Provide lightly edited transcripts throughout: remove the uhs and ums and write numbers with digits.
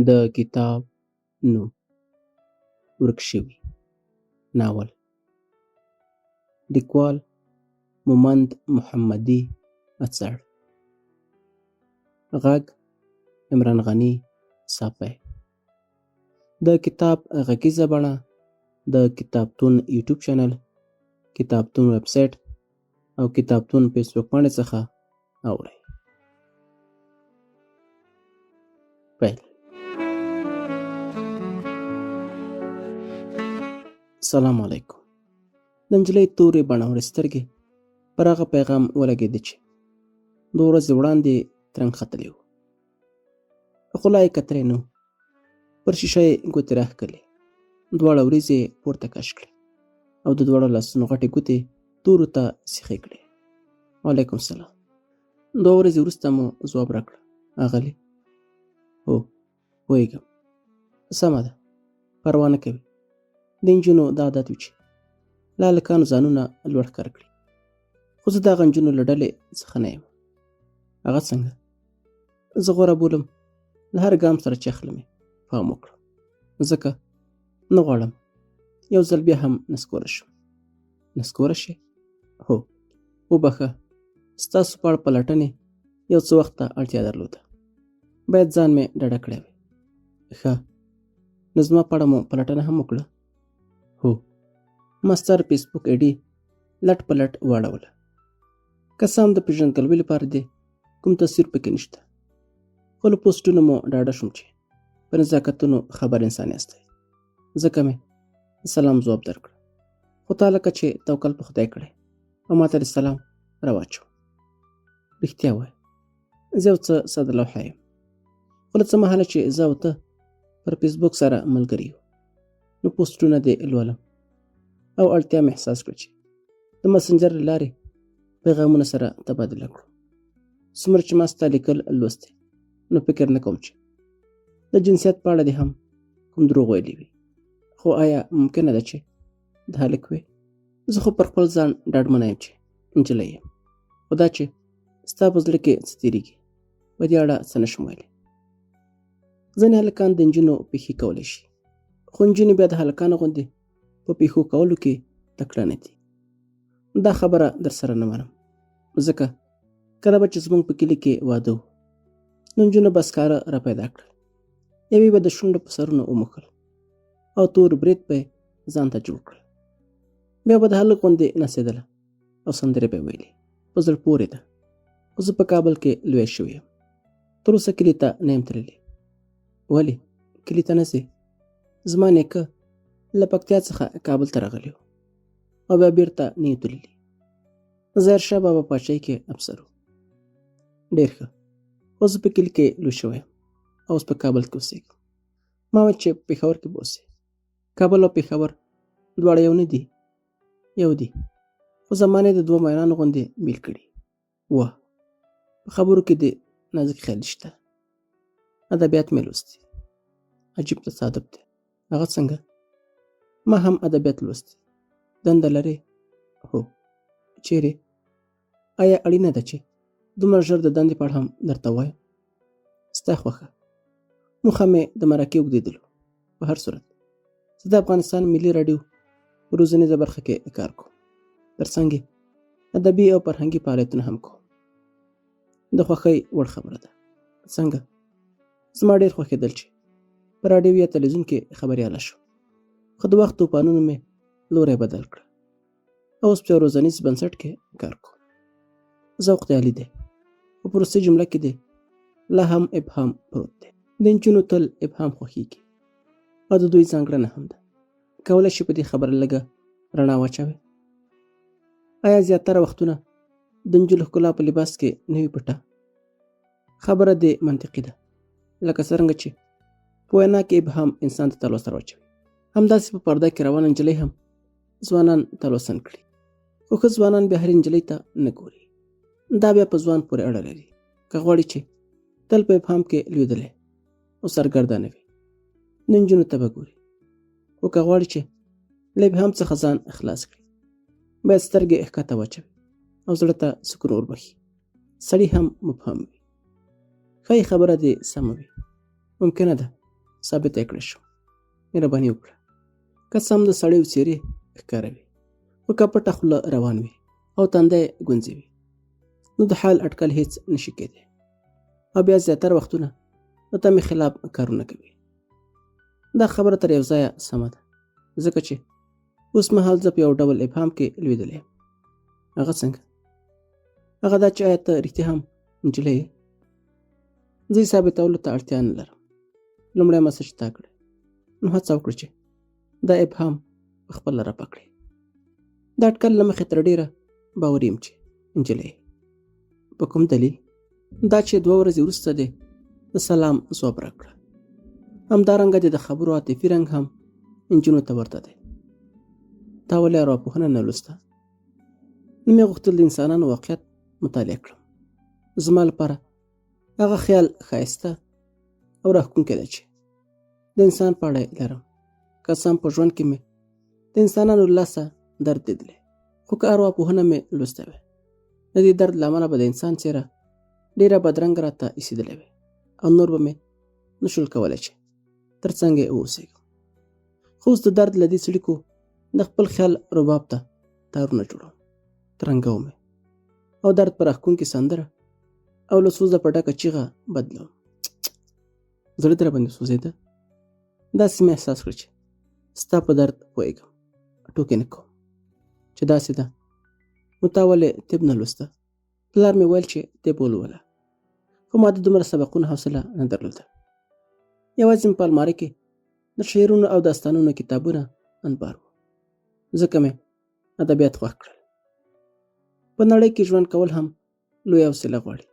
د کتاب نوم: ورک شوي ناول. لیکوال: مومند محمدي اڅړ. غږ: عمران غني ساپی. د کتاب غږیزه بڼه د کتابتون یوټیوب چینل، کتابتون ویب سایټ او کتابتون فیسبوک پاڼې څخه اورئ. پیل. سلام علیکم. د نجلۍ تورې بڼورې سترګې پر هغه پیغام ولګېدې چې دوه ورځې وړاندې ترنګ ختلی و، خو لا یې کتلی نه و. پر شیشه یې ګوتې راښکلې، دواړه وریځې یې پورته کش کړې او د دواړو لاسونو غټې ګوتې تورو ته سیخې کړې. وعلیکم سلام. دوه ورځې وروسته مو ځواب راکړ. اغلې؟ هو، پوهېږم. سمه ده، پروا نه کوي. د نجونو دا عادت وي چې له هلکانو ځانونه لوړ ښکاره کړي، خو زه د هغه نجونو له ډلې څخه نه یم. هغه څنګه؟ زه غوره بولم له هر ګام سره چې اخلم یې پام وکړم، ځکه نه غواړم یو ځل بیا هم نسکوره شم. نسکوره شې؟ هو، وبخښه، ستاسو په اړه پلټنې یو څه وخت ته اړتیا درلوده، باید ځان مې ډاډه کړی وی. ښه، نو زما په اړه مو پلټنه هم وکړه؟ هو، ما ستا د فیسبوک ایډي لټ په لټ واړوله. که څه هم د پېژندګلوۍ لپاره دې کوم تصویر پکې نشته، خو له پوسټونو مو ډاډه شوم چې په نزاکتونو خبر انسان یاستئ، ځکه مې د سلام ځواب درکړ. خو تا لکه چې توکل په خدای کړی او ماته د سلام راواچو. رښتیا وایه، زه یو څه ساده لوحه یم، خو له څه مهاله چې زه او ته پر فیسبوک سره ملګري یو، نو پوسټونه دې لولم او اړتیا مې احساس کړه چې د مسنجر له لارې پیغامونه سره تبادله کړو. څومره چې ما ستا لیکل لوستي، نو فکر نه کوم چې د جنسیت په اړه دې هم کوم دروغ ویلي وي. خو آیا ممکنه ده چې د هلک وي؟ زه خو پر خپل ځان ډاډمنه یم چې نجلۍ یم، خو دا چې ستا په زړه کې څه تېرېږي، په دې اړه څه نشم ویلی. ځینې هلکان د نجونو پېښې کولی شي، خو نجونې بیا د هلکانو غوندې په پېښو کولو کې تکړه نه دي. دا خبره در سره نه منم، ځکه کله به چې زموږ په کلي کې واده و، نو نجونو به سکاره را پیدا کړل، یوې به د شونډو په سرونو وموښل او تور برېت به یې ځان ته جوړ کړل. بیا به د هلک غوندې نڅېدله او سندرې به یې ویلې. په زړه پورې ده، خو زه په کابل کې لوی شوی یم، تر اوسه کلي ته نه یم تللی. ولې کلي ته نه ځې؟ زما نیکه له پکتیا څخه کابل ته راغلی و او بیا بیرته نه یو تللي. ظاهر شاه بابا پاچاهي کې افسر و. ډېر ښه، خو زه په کلي کې لوی شوی یم او اوس په کابل کې اوسېږم. ما ویل چې په پېښور کې به اوسې. کابل او پېښور دواړه یو نه دي؟ یو دي، خو زمانې د دوو مینانو غوندې بیل کړي. واه، په خبرو کې دې نازک خیالي شته. ادبیات مې لوستي. عجیب تصادف دی. هغه څنګه؟ ما هم ادبیات لوستي. دنده لرې؟ هو. چیرې؟ آیا اړینه ده چې دومره ژر د دندې په اړه هم درته وایم؟ ستا خوښه. موخه مې د مرکې اوږدېدلو. په هر صورت، زه د افغانستان ملي راډیو په روزنیزه برخه کې کار کوم. ترڅنګ یې ادبي او فرهنګي فعالیتونه هم کوم. د خوښۍ وړ خبره ده. څنګه؟ زما ډېر خوښېدل چې په راډیو یا تلویزیون کې خبریاله شم، خو د وخت توپانونو مې لوری بدل کړ او اوس په یو روزنیز بنسټ کې کار کوم. ذوق دې عالي دی، خو په وروستۍ جمله کې دې لا هم ابهام پروت دی. د نجونو تل ابهام خوښېږي او د دوی ځانګړنه هم ده. کولی شي په دې خبره لږه رڼا واچوي؟ آیا زیاتره وختونه د نجونو ښکلا په لباس کې نه وي پټه؟ خبره دې منطقي ده، لکه څرنګه چې په وینا کې ابهام انسان ته تلوسه راواچوي، همداسې په پرده کې روانه نجلۍ هم ځوانان تلوسن کړي. خو ښه ځوانان بیا هرې نجلۍ ته نه ګوري. دا بیا په ځوان پورې اړه لري. که غواړي چې تل په ابهام کې لوېدلی او سرګردانه وي، نو نجونو ته به ګوري، خو که غواړي چې له ابهام څخه ځان خلاص کړي، باید سترګې ښکته واچوي او زړه ته سکون وربښي. سړی هم مبهم وي. ښایي خبره دې سمه وي. ممکنه ده ثابته کړی شم. مهرباني وکړه. که څه هم د سړیو څېرې ښکاره وي، خو که پټه خوله روان وي او تندی ګونځې وي، نو د حال اټکل هیڅ نشي کېدی، او بیا زیاتره وختونه د تمې خلاف کارونه کوي. دا خبره تر یو ځایه سمه ده، ځکه چې اوس مهال زه په یو ډول ابهام کې لوېدلی یم. هغه څنګه؟ هغه دا چې آیا ته رښتیا هم نجلۍ یې؟ زه یې ثابتولو ته اړتیا نه لرم. لومړی مسج تا کړی، نو هڅه وکړه چې دا ابهام په خپله رفع کړې. د اټکل له مخې تر ډېره باوري یم چې نجلۍ. په کوم دلیل؟ دا چې 2 ورځې وروسته دې د سلام ځواب راکړه. همدارنګه دې د خبرو عاطفي رنګ هم نجونو ته ورته دی. تا ولې ارواپوهنه نه لوسته؟ نو مې غوښتل د انسانانو واقعیت مطالعه کړم. زما لپاره هغه خیال ښایسته او راښکونکی دی چې د انسان په اړه یې لرم. که څه هم په ژوند کې مې د انسانانو له لاسه درد لیدلی، خو که ارواپوهنه مې لوستی وای، د دې درد له امله به د انسان څېره ډېره بدرنګه راته ایسېدلې وای او نور به مې نشول کولی چې تر څنګ یې واوسېږم. خو اوس د درد له دې څړیکو د خپل خیال رباب ته تارونه جوړوم، ترنګوم یې او درد په راښکونکې سندره او له سوزه په ډکه چیغه بدلوم. زړه دې راباندې سوځېده، داسې مې احساس کړ چې ستا په درد پوهېږم، ټوکې نه کوم. چې داسې ده نو تا ولې طب نه لوسته؟ پلار مې ویل چې طب ولوله، خو ما د دومره سبقونو حوصله نه درلوده. یوازې مې په المارۍ کې د شعرونو او داستانونو کتابونه انبار وو، ځکه مې ادبیات خوښ کړل. په نړۍ کې ژوند کول هم لویه حوصله غواړي،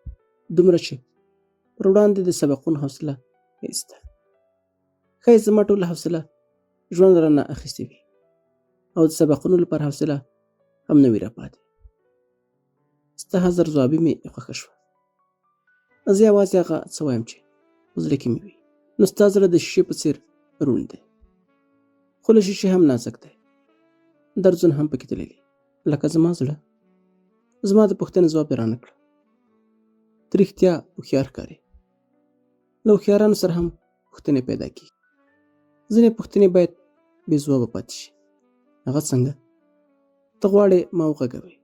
دومره چې پر وړاندې د سبقونو حوصله ایسته. ښایي زما ټوله حوصله ژوند رانه اخیستې وي او د سبقونو لپاره حوصله هم نه وي راپاتې. ستا حاضر ځوابي مې خوښه شوه. زه یوازې هغه څه وایم چې په زړه کې مې وي. نو ستا زړه د شیشې په څېر روڼ دی، خو له شیشې هم نازک دی، درزونه هم پکې تللي، لکه زما زړه. زما د پوښتنې ځواب یې رانه کړ. ته رښتیا هوښیار ښکارې. له هوښیارانو سره هم پوښتنې پیدا کېږي. ځینې پوښتنې باید بې ځوابه پاتې شي. هغه څنګه؟ ته غواړې ما وغږوې،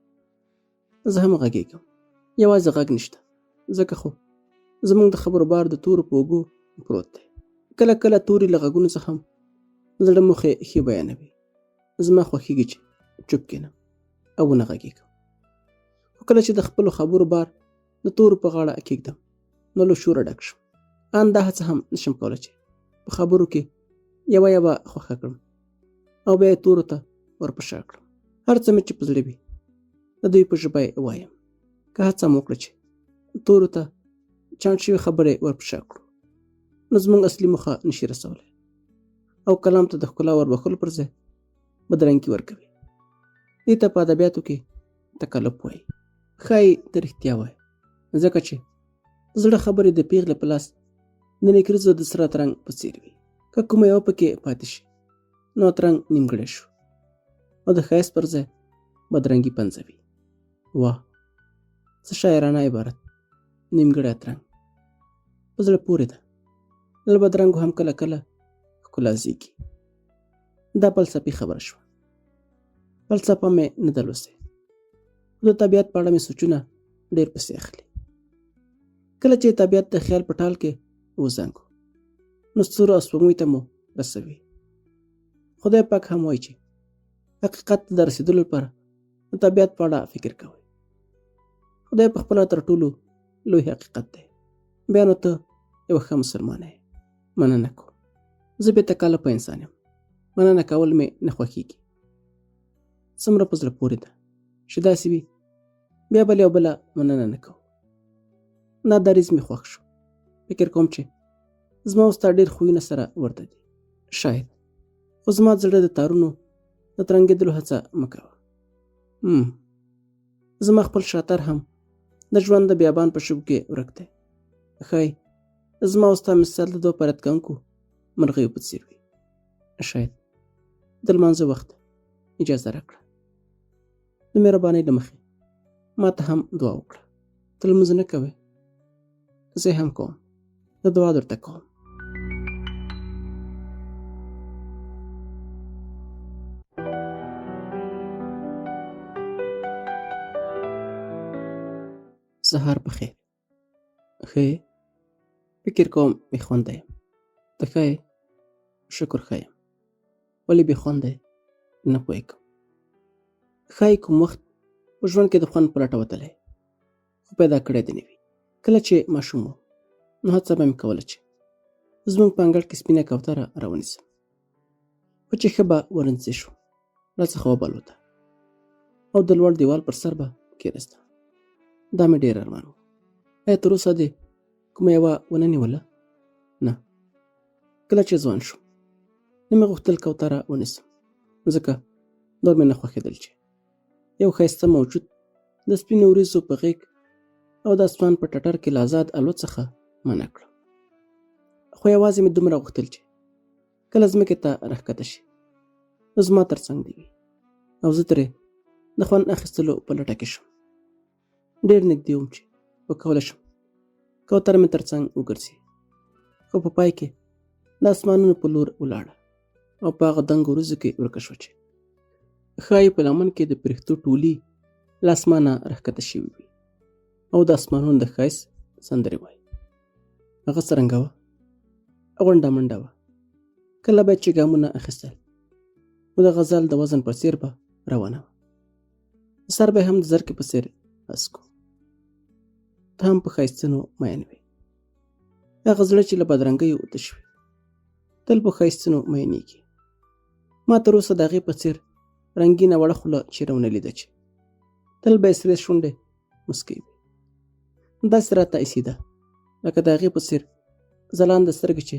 زه هم غږېږم. یوازې غږ نشته، ځکه خو زموږ د خبرو بار د تورو په اوږو پروت دی. کله کله توري له غږونو څخه هم د زړه موخې ښې بیانوي. زما خوښېږي چې چوپ کښېنم او ونه غږېږم، خو کله چې د خپلو خبرو بار د تورو په غاړه کېږدم، نو له شوره ډک شم. ان دا هڅه هم نشم کولی چې په خبرو کې یوه یوه خوښه کړم او بیا یې تورو ته ور په شا کړم. هر څه مې چې په زړه وي د دوی په ژبه یې وایم. که هڅه مو وکړه چې تورو ته چاڼ شوې خبرې ور په شا کړو، نو زموږ اصلي موخه نشي رسولی او کلام ته د ښکلا وربښلو پر ځای بدرنګي ورکوي. دې ته په ادبیاتو کې تکلف وایي. ښایي ته رښتیا وایې، ځکه چې د زړه خبرې د پیغلې په لاس د نکریزو د سره ترنګ په څېر وي. که کومه یوه پکې پاتې شي، نو ترنګ نیمګړی شو او د ښایست پر ځای بدرنګي پنځوي. واه، څه شاعرانه عبارت! نیمګړی ترنګ په زړه پورې ده. له بدرنګو هم کله کله ښکلا زیږي. دا فلسفي خبره شوه. فلسفه مې نه ده لوستې، خو د طبیعت په اړه مې سوچونه ډېر پسې اخلي. کله چې طبیعت د خیال په ټال کې وزانګو، نو ستورو او سپوږمۍ ته مو رسوي. خدای پاک هم وایي چې حقیقت ته د رسېدلو لپاره د طبیعت په اړه فکر کوئ. خدای په خپله تر ټولو لوی حقیقت دی. بیا نو ته یو ښه مسلمان یې. مننه کوم. زه بې تکلفه انسان یم. مننه کول مې نه خوښېږي. څومره په زړه پورې ده چې داسې وي، بیا بل یو بله مننه نه کوو. دا دریځ مې خوښ شو. فکر کوم چې زما او ستا ډېر خویونه سره ورته دي. شاید، خو زما د زړه د تارونو د ترنګېدلو هڅه مه کوه. زما خپل شاتر هم د ژوند د بیابان په شګو کې ورک دی. ښایي زما او ستا مثال د دوو پرت کوونکو مرغیو په څېر وي. شاید د لمانځه وخت اجازه راکړه. د مهربانۍ له مخې ما ته هم دعا وکړه. ته لمونځ نه کوې؟ زه هم کوم. د دعا درته کوم. سهار په خیر. ښه یې؟ فکر کوم بې خونده یم. ته ښه یې؟ شکر ښه یم. ولې بې خونده یې؟ نه پوهېږم. ښایي کوم وخت په ژوند کې د خوند په لټه وتلی، خو پیدا کړی دې نه وي. کله چې ماشوم وم، نو هڅه به مې کوله چې زموږ په انګړ کې سپینه کوتره راونیسم. خو چې ښه به ورنږدې شوم، راڅخه وبه الوته او د لوړ دیوال پر سر به کېناسته. دا مې ډېر ارمان و. ایا تر اوسه دې کومه یوه ونه نیوله؟ نه. کله چې ځوان شوم، نه مې غوښتل کوتره ونیسم، ځکه نور مې نه خوښېدل چې یو ښایسته موجود د سپینو وریځو په غېږ او د اسمان په ټټر کې له ازاد الوت څخه منع کړم. خو یوازې مې دومره غوښتل چې کله ځمکې ته راښکته شي نو زما تر څنګ دې وي او زه ترې د خوند اخیستلو په لټه کې شم. ډېر نږدې وم چې وکولی شم کوتره مې تر څنګ وګرځي، خو په پای کې د اسمانونو په لور ولاړه او په هغه دنګو وریځو کې ورکه شوه چې ښایي په لمن کې د پرښتو ټولي له اسمانه راښکته شوي وي او د اسمانونو د ښایست سندرې وایي. هغه څرنګه وه؟ غونډه منډه وه. کله به چې ګامونه اخیستل نو د غزل د وزن په څیر به روانه وه. سر به هم د زرکې په څیر هسک و. ته هم په ښایستونو مین وې. هغه زړه چې له بدرنګیو تش وي تل په ښایستونو مینېږي. ما تر اوسه د هغې په څیر رنګینه وړه خوله چېرې ونه لیده چې تل به یې سرې شونډې مسکۍ وي. داسې راته ایسېده لکه د هغې په څیر ځلانده سترګې چې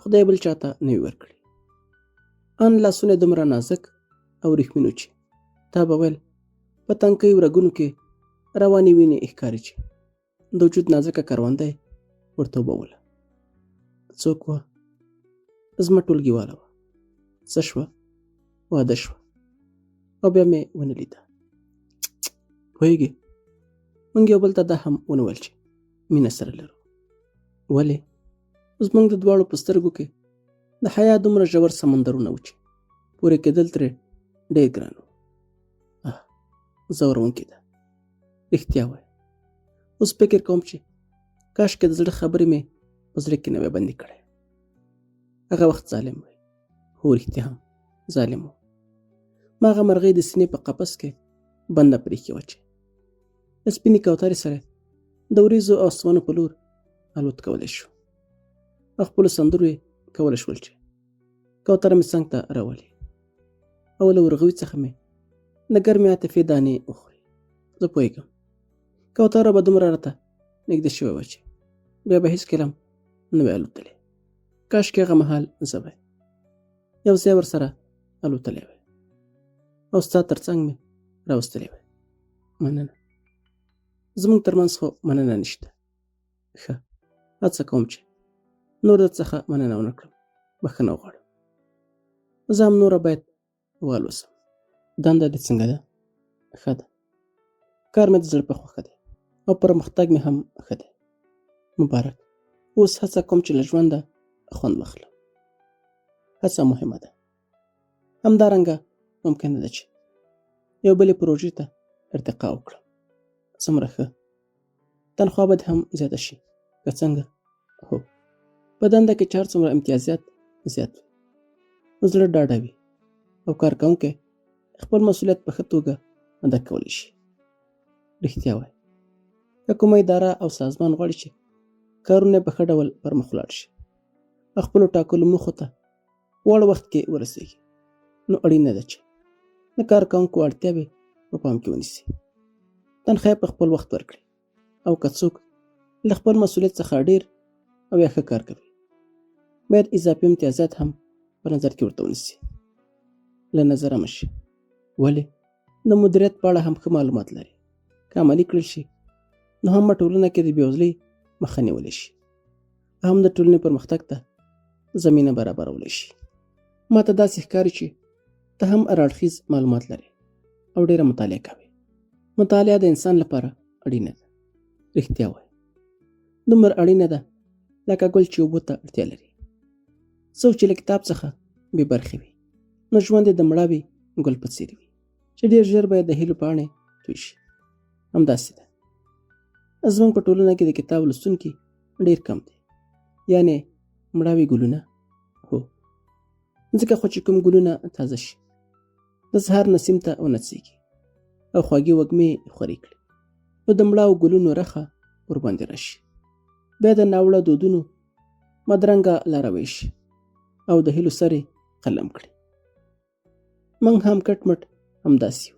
خدای بل چاته نه وي ورکړي. ان لاسونه یې دومره نازک او ریښمین وو چې تا به ویل په تنکیو رګونو کې روانې وینې ښکاري چې د وجود نازکه کرونده یې ورته وبوله. څوک وه؟ زما ټولګیواله وه. څه شوه؟ واده شوه او بیا مې ونه لیده. پوهېږې، موږ یو بل ته دا هم ونه ویل چې مینه سره لرو. ولې؟ زموږ د دواړو په سترګو کې د حیا دومره ژور سمندرونه وو چې پورې کېدل ترې ډېر ګران وو. آه، ځورونکې ده. رښتیا وایم، اوس فکر کوم چې کاشکې د زړه خبرې مې په زړه کې نه وای بندي کړی. هغه وخت ظالم وای. هو، رښتیا هم ظالم و. ما هغه مرغۍ د سینې په قفس کې بنده پرېښې وه چې له سپینې کوترې سره د وریځو او اسمانو په لور الوت کولی شو او خپلو سندرو یې کولی شول چې کوتره مې څنګ ته راولي او له ورغوي څخه مې د ګرمې عاطفې دانې وخوري. زه پوهېږم کوتره به دومره راته نږدې شوې وه چې بیا به هېڅکله هم نه وای الوتلې. کاشکې هغه مهال زه وای یو ځای ورسره الوتلی وای او ستا تر څنګ مې راوستلی وای. مننه. زموږ ترمنځ خو مننه نشته. ښه، هڅه کوم چې نور در څخه مننه ونه کړم. بښنه وغواړم. زه هم نوره باید والوسم. دنده دې څنګه ده؟ ښه ده. کار مې د زړه په خوښه دی او پرمختګ مې هم ښه دی. مبارک. اوس هڅه کوم چې له ژونده خوند واخلم. هڅه مهمه ده. همدارنګه ممکنه ده چې یو بلې پروژې ته ارتقا وکړم. څومره ښه. تنخوا به دې هم زیاته شي که څنګه؟ هو، په دنده کې چې هر څومره امتیازات زیات وي نو زړه ډاډه وي او کارکوونکی خپل مسؤلیت په ښه توګه ادا کولی شي. رښتیا وایي، که کومه اداره او سازمان غواړي چې کارونه په ښه ډول پر مخ ولاړ شي او خپلو ټاکلو موخو ته په وړ وخت کې ورسیږي، نو اړینه ده چې د کارکوونکو اړتیاوې په پام کې ونیسي، تنخوا یې په خپل وخت ورکړي او که څوک له خپل مسؤلیت څخه ډیر او یا ښه کار کوي باید اضافي امتیازات هم په نظر کې ورته ونیسي. له نظره مه شي. ولې؟ د مدیریت په اړه هم ښه معلومات لري. که عملي کړل شي نو هم په ټولنه کې د بېوزلۍ مخه نیولی شي، هم د ټولنې پرمختګ ته زمینه برابرولی شي. ما ته داسې ښکاري چې ته هم هراړخیز معلومات لرې او ډېره مطالعه کوې. مطالعه د انسان لپاره اړینه ده. رښتیا وایي، دومره اړینه ده لکه ګل چې اوبو ته اړتیا لري. څوک چې له کتاب څخه بې برخې وي نو ژوند یې د مړاوي ګل په څېر وي چې ډېر ژر به یې د هیلو پاڼې توی شي. همداسې ده. زموږ په ټولنه کې د کتاب لوستونکي ډېر کم دي، یعنې مړاوي ګلونه. هو، ځکه خو چې کوم ګلونه تازه شي، د سهار نسیم ته ونڅېږي او خواږې وږمې خورې کړي، نو د مړاوو ګلونو رخه ورباندې راشي، بیا د ناوړه دودونو مدرنګه لاروی شي او د هیلو سرې قلم کړي. موږ هم کټ مټ همداسې یو،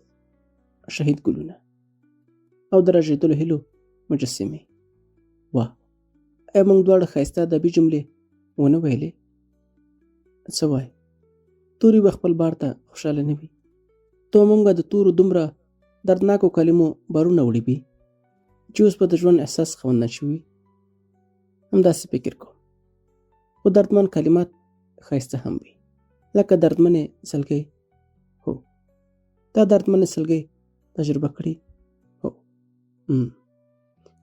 شهید ګلونه او د رژېدلو هیلو مجسمې. واه، ایا موږ دواړه ښایسته ادبي جملې ونه ویلې؟ څه وایې، توري به خپل بار ته خوشحاله نه وي؟ ته موږ د تورو دومره دردناکو کلمو بارونه وړي وي چې اوس به د ژوند احساس خاوندان شوي؟ همداسې فکر کوم، خو دردمن کلمات ښایسته هم وي، لکه دردمنې سلګۍ. هو، دا دردمنې سلګۍ تجربه کړي. هو،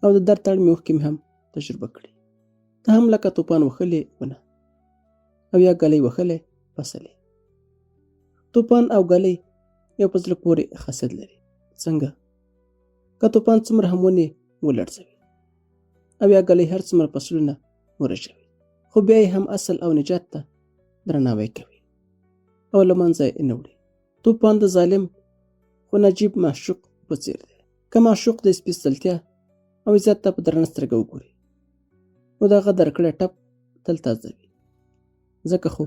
او د درد تړمې اوښکې مې هم تجربه کړي. ته هم لکه توپان وهلې ونه او یا ږلۍ وهلې فصلې. توپان او ږلۍ یو په زړه پورې خاصیت لري. څنګه؟ که توپان څومره هم ونې ولړزوي او یا ږلۍ هر څومره فصلونه ورژوي، خو بیا یې هم اصل او نجات ته درناوی کوي او له منځه یې نه وړي. توپان د ظالم خو نجیب معشوق په څېر دی. که معشوق د سپېڅلتیا او عزت ته په درنه سترګه وګوري، نو د هغه درکړی ټپ تل تازه وي، ځکه خو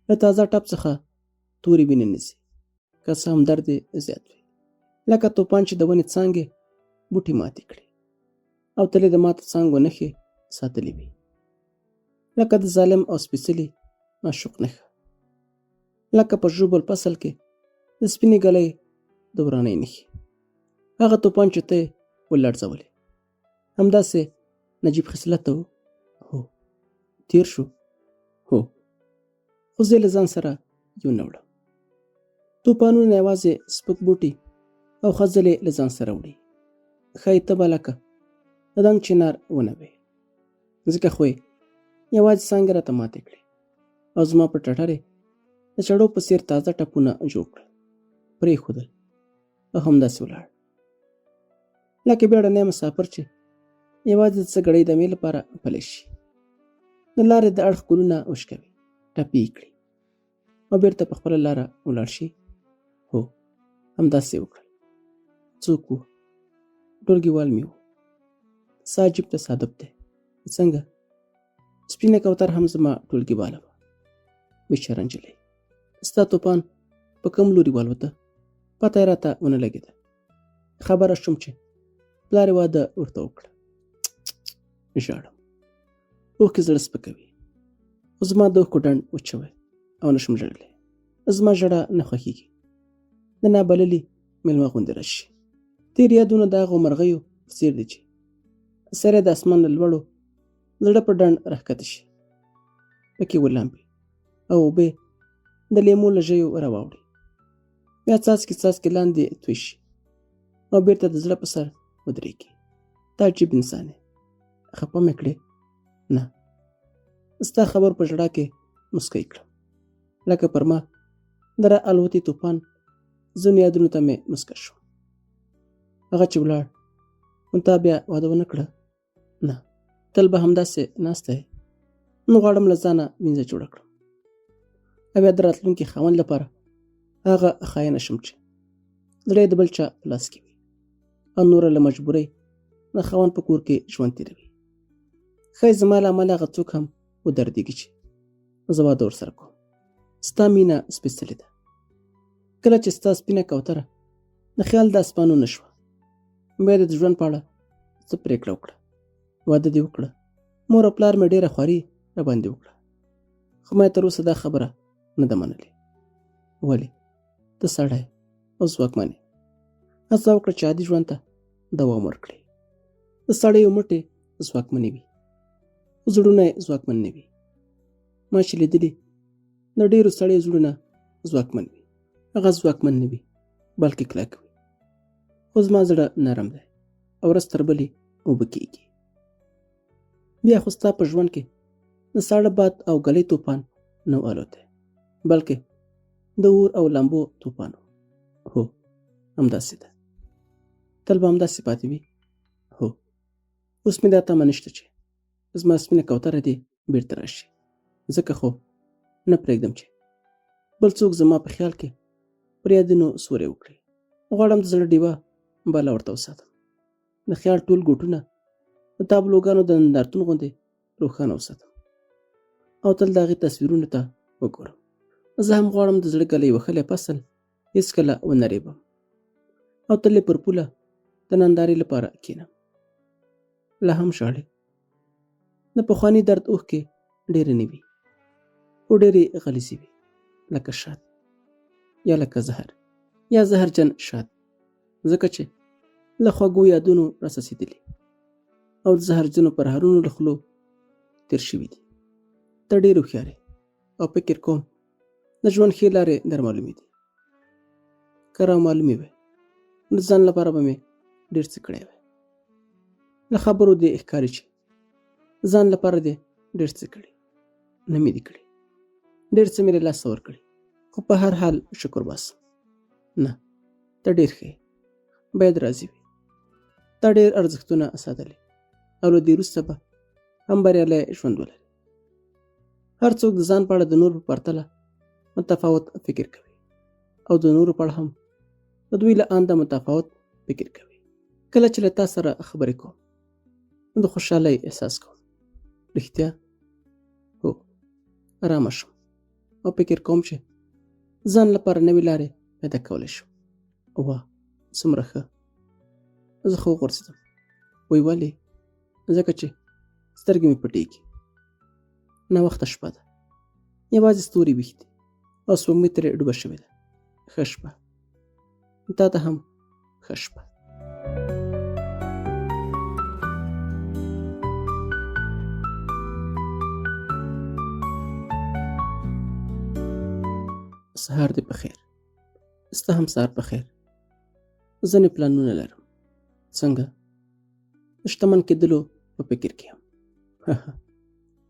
له تازه ټپ څخه تورې وینې نه ځي، که څه هم درد یې زیات وي. لکه توپان چې د ونې څانګې بوټي ماتې کړي او تل یې د ماتو څانګو نښې ساتلې وي، لکه د ظالم او سپېڅلي معشوق نښه، لکه په ژوبل فصل کې د سپینې ږلۍ د ورانۍ نښې. هغه توپان چې ته یې ولړزولې، همداسې نجیب خصلته و. هو، تیر شو. هو، خو زه له ځان سره یو نه وړم. توپانونه یوازې سپک بوټي او خځلې له ځان سره وړي. ښایي ته به لکه د دنګ چنار ونه وې، ځکه خو یې یوازې څانګې راته ماتې کړې او زما په ټټر یې د چړو په څېر تازه ټپونه جوړ کړل، پرېښودل او همداسې ولاړ، لکه بیړنی مسافر چې یوازې د څه ګړۍ دمې لپاره پلی شي، د لارې د اړخ ګلونه وشکوي، ټپي یې کړي او بیرته په خپله لاره ولاړ شي. هو، همداسې یې وکړل. څوک و؟ ټولګیوال مې و. څه عجیب تصادف دی. څنګه؟ سپینه کوتر هم زما ټولګیواله وه. بیچاره نجلۍ، ستا توپان په کوم لوري والوته؟ پته یې راته ونه لګېده. خبره شوم چې پلار یې واده ورته وکړه. ژاړم، اوښکې زړه سپکوي، خو زما د اوښکو ډنډ وچ شوی او نه شم ژړلی. زما ژړا نه خوښېږي، د نابللي مېلمه غوندې راشي. تېر یادونه د هغو مرغیو په څېر دي چې سر یې د اسمان له لوړو زړه په ډنډ راښکته شي، پکې ولامبي او اوبه د لیمو له ژویو راواوړي، بیا څاڅکي څاڅکي لاندې توی شي او بیرته د زړه په سر ودرېږي. ته عجیب انسان یې، خپه مې کړې؟ نه، ستا خبر په ژړا کې مسکی کړم، لکه پر ما د را الوتي توپان ځینو یادونو ته مې مسکه شو. هغه چې ولاړ، نو تا بیا واده ونه کړه؟ نه، تل به همداسې ناسته یې. نو غواړم له ځانه وینځه جوړه کړم او بیا د راتلونکي خاوند لپاره هغه خاینه شم چې زړه یې د بل چا په لاس کې وي او نوره له مجبورۍ د خاوند په کور کې ژوند تېروي. ښایي زما له امله هغه څوک هم ودردېږي چې زه واده ورسره کوم. ستا مینه سپېڅلې ده. کله چې ستا سپینه کوتره د خیال د اسمانونو شوه، بیا د ژوند په اړه څه پرېکړه وکړه، واده دې وکړه. مور او پلار مې ډېره خواري راباندې وکړه، خو ما یې تر اوسه دا خبره نه ده منلې. ولې؟ ته سړی او ځواکمن یې، هڅه وکړه چې عادي ژوند ته دوام ورکړې. د سړیو مټې ځواکمنې وي، خو زړونه یې ځواکمن نه وي. ما چې لیدلي د ډېرو سړیو زړونه ځواکمن وي، هغه ځواکمن نه وي بلکې کلک وي. خو زما زړه نرم دی او ورځ تر بلې اوبه کېږي. بیا خو ستا په ژوند کې د ساړه باد او ږلۍ توپان نه و الوتی، بلکې د اور او لمبو توپان و. هو، همداسې ده. تل به همداسې پاتې وي. هو. اوس مې دا تمه نشته چې زما سپینه کوتره دې بیرته راشي، ځکه خو نه پرېږدم چې بل څوک زما په خیال کې پر یادونو سوری وکړي. غواړم د زړه ډیوه بله ورته وساتم، د خیال ټول ګوټونه د تابلوګانو د نندارتون غوندې روښانه وساتم او تل د هغې تصویرونو ته وګورم. زه هم غواړم د زړه ګلۍ وهلی فصل هیڅکله ونه ریبم او تل یې پر پوله د نندارې لپاره کینم. لا هم ژاړي. د پخواني درد اوښکې ډېرې نه وي، خو ډېرې غلیظې وي، لکه شات یا لکه زهر یا زهرجن شات، ځکه چې له خوږو یادونو راڅڅېدلي او د زهرجنو پرهرونو له خولو تېر شوي دي. ته ډېر هوښیار یې او فکر کوم د ژوند ښې لارې در معلومې دي. که را معلومې وې نو د ځان لپاره به مې ډېر څه کړی وی. له خبرو دې ښکاري چې ځان لپاره دې ډېر څه کړي. نه مې دي کړي، ډېر څه مې له لاسه ورکړي، خو په هر حال شکر باسم. نه، ته ډېر ښه یې، باید راضي وي. تا ډېر ارزښتونه ساتلي او له دې وروسته به هم بریالی ژوند ولري. هر څوک د ځان په اړه د نورو په پرتله متفاوت فکر کوي او د نورو په اړه هم د دوی له انده متفاوت فکر کوي. کله چې له تا سره خبرې کوم نو د خوشحالۍ احساس کوم. رښتیا؟ هو، ارامه شم او فکر کوم چې ځان لپاره نوې لارې پیدا کولی شم. واه، څومره ښه! زه خو وغورځېدم. وایي ولې؟ ځکه چې سترګې مې پټېږي. ناوخته شپه ده، یوازې ستوري ویښ دي او سپوږمۍ ترې ډوبه شوې ده. ښه شپه. تا ته هم ښه شپه. سهار دې په خیر. ستا هم سهار په خیر. ځینې پلانونه لرم. څنګه؟ د شتمن کېدلو په فکر کې یم.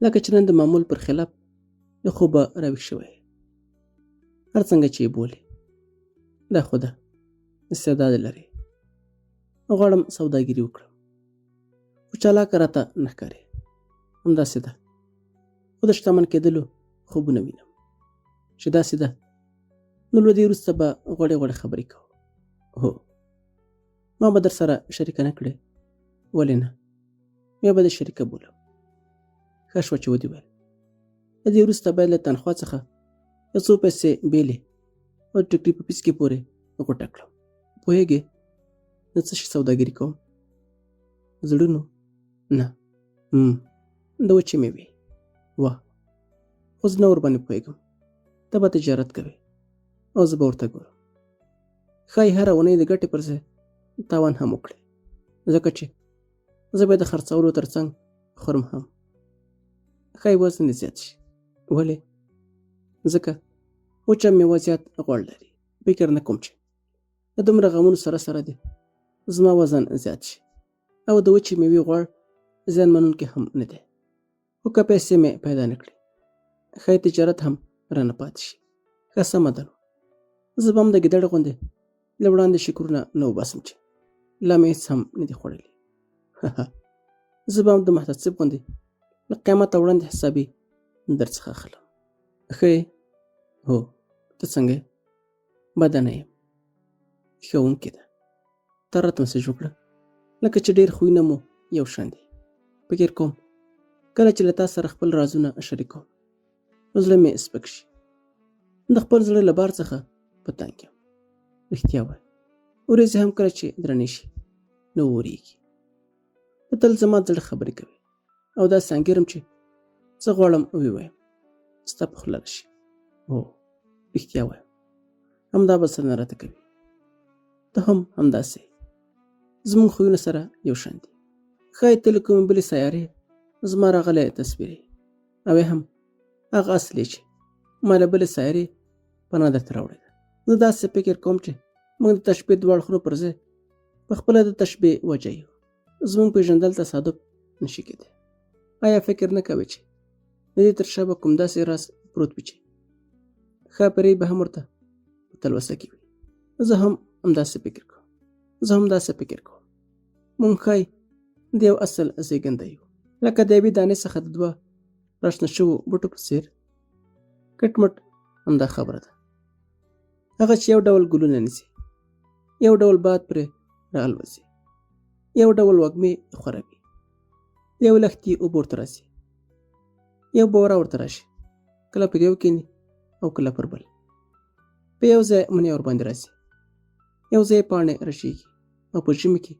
لکه چې نن د معمول پر خلاف له خوبه راویښ شوی. هر څنګه چې یې بولې، دا خو ده، استعداد لري. غواړم سوداګري وکړم، خو چالاکه راته نه ښکاري. همداسې ده، خو د شتمن کېدلو خوبونه وینم. چې داسې ده نو له دې وروسته به غوړې غوړې خبرې کوو. هو، ما به در سره شریکه نه کړې؟ ولې نه، بیا به دې شریکه بولم. ښه شوه چې ودې ویل. له دې وروسته باید له تنخوا څخه یو څو پیسې بېلې او د ټیکري په پیڅ کې پورې غوټه کړم. پوهېږې زه څه شي سوداګري کوم؟ زړونو؟ نه، د وچې مېوې. واه، خو زه نه ورباندې پوهېږم. ته به تجارت کوې او زه به ورته ګورم. ښایي هره اونۍ د ګټې پر ځای تاوان هم وکړي، ځکه چې زه به د خرڅولو ترڅنګ خورم هم. ښایي وزن دې زیات شي. ولې؟ ځکه وچه میوه زیات غوړ لري. فکر نه کوم چې د دومره غمونو سره سره دې زما وزن زیات شي، او د وچې میوې غوړ زیانمنونکی هم نه دی. خو که پیسې مې پیدا نه کړې، ښایي تجارت هم رانه پاتې شي. ښه سمه ده نو، زه به هم د ګیدړې غوندې له وړاندې شکرونه نه وباسم چې لا مې هېڅ هم نه دي خوړلي. زه به هم د محتسب غوندې له قیامته وړاندې حسابي در څخه اخلم. ښه یې؟ هو، ته څنګه یې؟ بده نه یم. ښوونکې ده. تا راته مسج وکړه، لکه چې ډېر خویونه مو یو شان دي. فکر کوم کله چې له تا سره خپل رازونه شریکوم نو زړه مې سپک شي. د خپل زړه له بار څخه په تنګ یم. رښتیا وایم، ورېځې هم کله چې درنې شي نو وورېږي. ته تل زما د زړه خبرې کوې او داسې انګېرم چې څه غواړم ویې وایم ستا په خوله راشي. هو، رښتیا وایم، همدا به څه نه راته کوي. ته هم همداسې. زموږ خویونه سره یو شان دي. ښایي ته له کومې بلې سیارې زما راغلی تصویر یې، او هم هغه اصل یې چې ما له بلې سیارې پناه درته راوړې ده. زه داسې فکر کوم چې موږ د تشبیه دوه اړخونو پر ځای په خپله د تشبیه وجه یو. زموږ پېژندل تصادف نشي کېدی. آیا فکر نه کوې چې د دې تر شا به کوم داسې راز پروت وي چې ښاپېرۍ به هم ورته په تلوسه کې وي؟ زه هم همداسې فکر کوم. زه هم داسې فکر کوم. موږ ښایي د یو اصل زېږنده یو، لکه د یوې دانې څخه د دوه راشنه شوو بوټو په څېر. کټ مټ همدا خبره ده. هغه چې یو ډول ګلونه نیسي، یو ډول باد پرې را الوزي، یو ډول وږمې خوروي، یو لښتي اوبه ورته راځي، یو بوره ورته راشي، کله پر یو کیني او کله پر بل، په یو ځای منی ورباندې راځي، یو ځای پاڼې رژېږي او په ژمي کې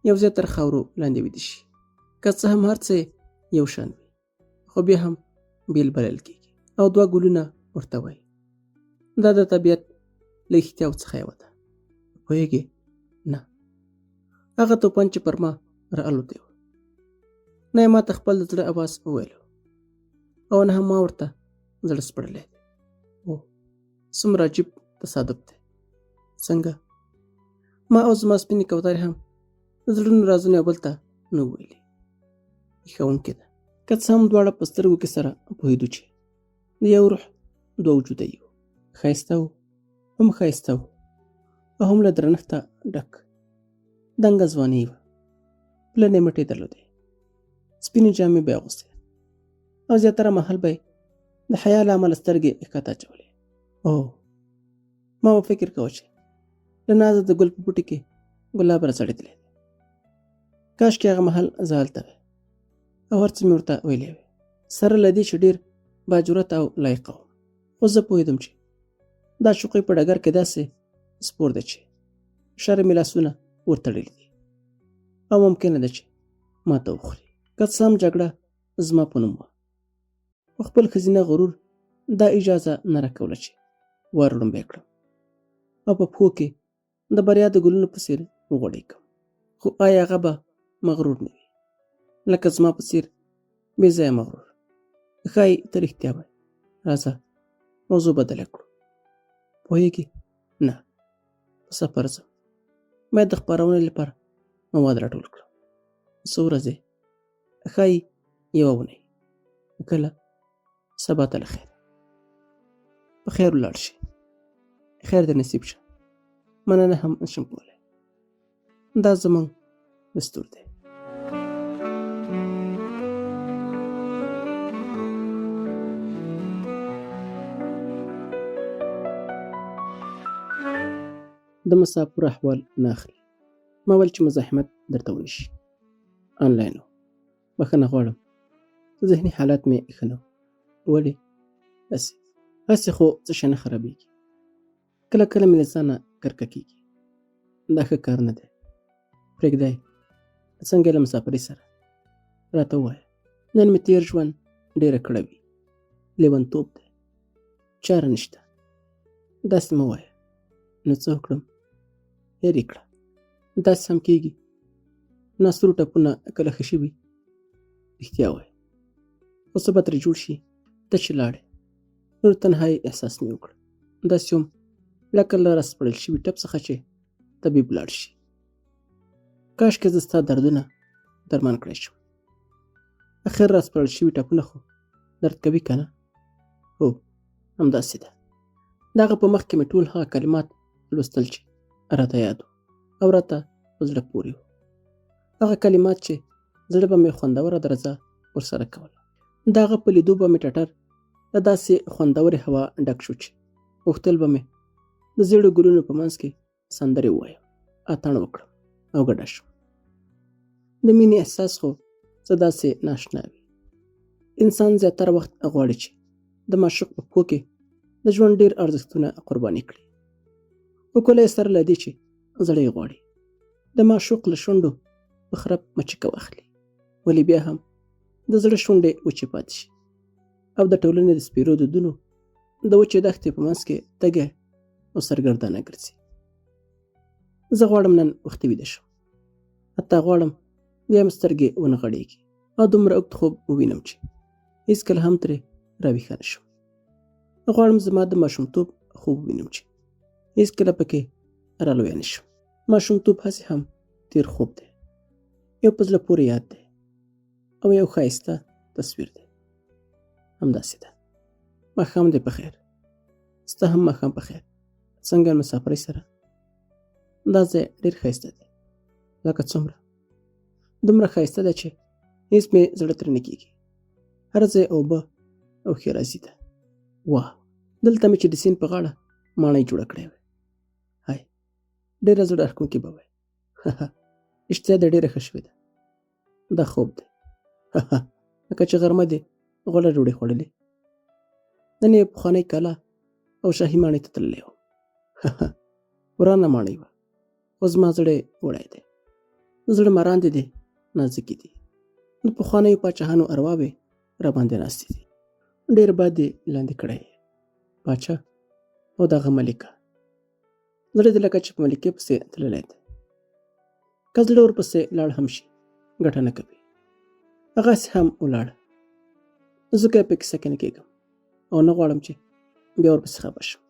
یو ځای تر خاورو لاندې ویده شي. که څه هم هر څه یو شان وي، خو بیا هم بیل بلل کېږي او دوه ګلونه ورته وایي. دا د طبیعت له اښتیاو څخه یوه ده. پوهېږې؟ نه، هغه توپان چې پر ما را الوتی و، نه یې ما ته خپل د زړه اواز وویلو او نه هم ما ورته زړه سپړلی دی. او څومره عجیب تصادف دی. څنګه ما او زما سپینې کوترې هم د زړونو رازونه یو بل ته نه ویلي. هیښوونکې ده. که څه هم دواړه په سترګو کې سره پوهېدو چې د یو روح دوه وجوده یو. ښایسته و، هم ښایسته و او هم له درنښته ډک. دنګه ځواني وه، پلنې مټې درلودې، سپینې جامې به یې اغوستې او زیاتره مهال به یې د حیا له امله سترګې ښکته اچولې. او ما به فکر کاوه چې له نازه د ګل په بوټي کې ګلاب راځړېدلی دی. کاشکې هغه مهال زه هلته وای او هر څه مې ورته ویلی وای. سره له دې چې ډېر باجرته او لایقه وم، خو زه پوهېدم چې دا شوقۍ په ډګر کې داسې سپور دی چې شرم مې لاسونه ورتړلي دي او ممکنه ده چې ماته وخوري. که څه هم جګړه زما په نوم وه، خو خپل ښځینه غرور دا اجازه نه راکوله چې ور ړومبی کړم او په پښو کې د بریا د ګلونو په څېر وغوړېږم. خو آیا هغه به مغرور نه وي لکه زما په څېر بې ځایه مغرور؟ ښایي ته رښتیا وایې. راځه موضوع بدله کړو. پوهېږې؟ نه، په سفر ځم. باید د خپرونې لپاره مواد راټول کړم. څو ورځې؟ ښایي یوه اونۍ. کله؟ سبا ته له خیره. په خیر ولاړ شي. خیر دې نصیب شه. مننه هم نشم کولی. دا زموږ دستور دی. د مسافر احوال نه اخلي. ما ویل چې مزاحمت درته ونشي. آنلاین و. بښنه غواړم، ذهني حالت مې ښه نه و. ولې؟ هسې هسې خو څه شی نه خرابېږي. کله کله مې له ځانه کرکه کېږي. دا ښه کار نه دی. پرېږده یې. څنګه یې له مسافرۍ سره؟ راته ووایه. نن مې تېر ژوند ډېره کړوي. لیونتوب دی. چاره نشته. داسې مه وایه. نو څه وکړم؟ هېر یې کړه. داسې هم کېږي. ناسور ټپونه کله ښه شوي؟ رښتیا وایه. خو څه به ترې جوړ شي؟ ته چې لاړې، نور تنهایي احساس مې وکړ. داسې وم لکه له راسپړل شوي ټپ څخه چې طبیب لاړ شي. کاشکې زه ستا دردونه درمان کړی شم. اخر راسپړل شوي ټپونه خو درد کوي که نه؟ هو، همداسې ده. د هغه په مخ کې مې ټول هغه کلمات لوستل چې راته یاد وو او راته په زړه پورې وو. هغه کلمات چې زړه به مې خوندوره درزا ورسره کوله. د هغه په لیدو به مې ټټر له داسې خوندورې هوا ډک شو چې غوښتل به مې د زیړو ګلونو په منځ کې سندرې ووایم، اتڼ وکړم او ګډه شم. د مینې احساس خو څه داسې ناشنا وي. انسان زیاتره وخت غواړي چې د معشوق په پښو کې د ژوند ډېر ارزښتونه قرباني کړي، خو کله یې سره له دې چې زړه یې غواړي د معشوق له شونډو په خرپ مچکه واخلي، ولې بیا هم د زړه شونډې وچې پاتې شي او د ټولنې د سپیرو دودونو د وچې دښتې په منځ کې تږی او سرګردانه ګرځي. زه غواړم نن وختي ویده شم، حتی غواړم بیا مې سترګې ونه غړېږي او دومره اوږد خوب ووینم چې هیڅکله هم ترې راویښه نه شم. غواړم زما د ماشومتوب خوب ووینم چې هیڅکله پکې رالویه نه شم. ماشومتوب هسې هم تېر خوب دی، یو په زړه پورې یاد دی او یو ښایسته تصویر دی. همداسې ده. ماښام دې په خیر. ستا هم ماښام په خیر. څنګه مسافرۍ سره؟ دا ځای ډېر ښایسته دی. لکه څومره؟ دومره ښایسته ده چې هیڅ مې زړه ترې نه کېږي. هر ځای اوبه او ښېرازي ده. واه، دلته مې چې د سیند په غاړه ماڼۍ جوړه کړې وای. های، ډېره زړه راښکونکې به وای. اشتها دې ډېره ښه شوې ده. دا خوب دی. لکه چې غرمه دې غوړه ډوډۍ خوړلې. نن یې پخوانۍ کلا او شاهي ماڼۍ ته تللی وم. ورانه ماڼۍ وه، خو زما زړه یې وړی دی. د زړه مراندې دې نازکې دي. د پخوانیو پاچاهانو ارواوې راباندې ناستې دي. ډېر باد دې لاندې کړی، پاچا او دغه ملکه. زړه دې لکه چې په ملکې پسې تللی دی. که زړه ورپسې لاړ هم شي، ګټه نه کوي. هغه هسې هم ولاړه. ځکه یې په کیسه کې نه کېږم او نه غواړم چې بیا ورپسې خفه شم.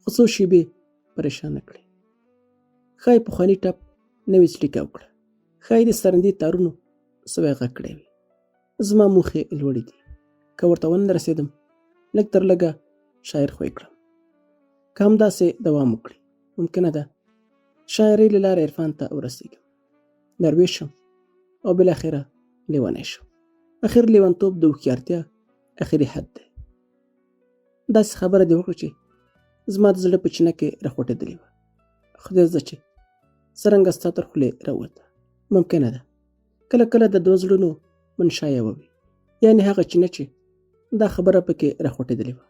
خو څو شېبې پریشانه کړې. ښایي پخواني ټپ نوې څړیکه وکړه. ښایي د سرندې تارونو سوی غږ کړی وي. زما موخې لوړې دي. که ورته ونه رسېدم، لږ تر لږه شاعر خو یې کړم. که همداسې دوام وکړي، ممکنه ده شاعرۍ له لارې عرفان ته ورسېږم، دروېش شم او بالاخره لیونی شم. اخر لیونتوب د هوښیارتیا اخري حد دی. داسې خبره دې وکړه چې زما د زړه په چینه کې راخوټېدلې وه. خدای زده چې څرنګه ستا تر خولې راووته. ممکنه ده کله کله د دوه زړونو منشا یوه وي، یعنې هغه چینه چې دا خبره پکې راخوټېدلې وه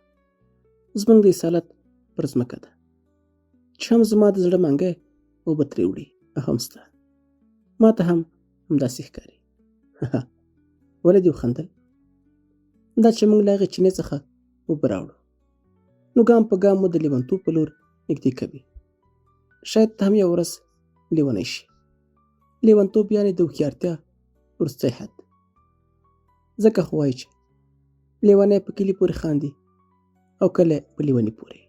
زموږ د اصالت پر ځمکه ده، چې هم زما د زړه منګی اوبه ترې وړي هم ستا. ما ته هم همداسې ښکاري. ولې دې وخندل؟ دا چې موږ له هغې چینې څخه اوبه راوړو، نو ګام په ګام مو د لیونتوب په لور نږدې کوي. شاید ته هم یوه ورځ لیونی شي. لیونتوب یعنې د هوښیارتیا وروستی حد. ځکه خو وایي چې لیونی په کلي پورې خاندي او کلی په لیوني پورې.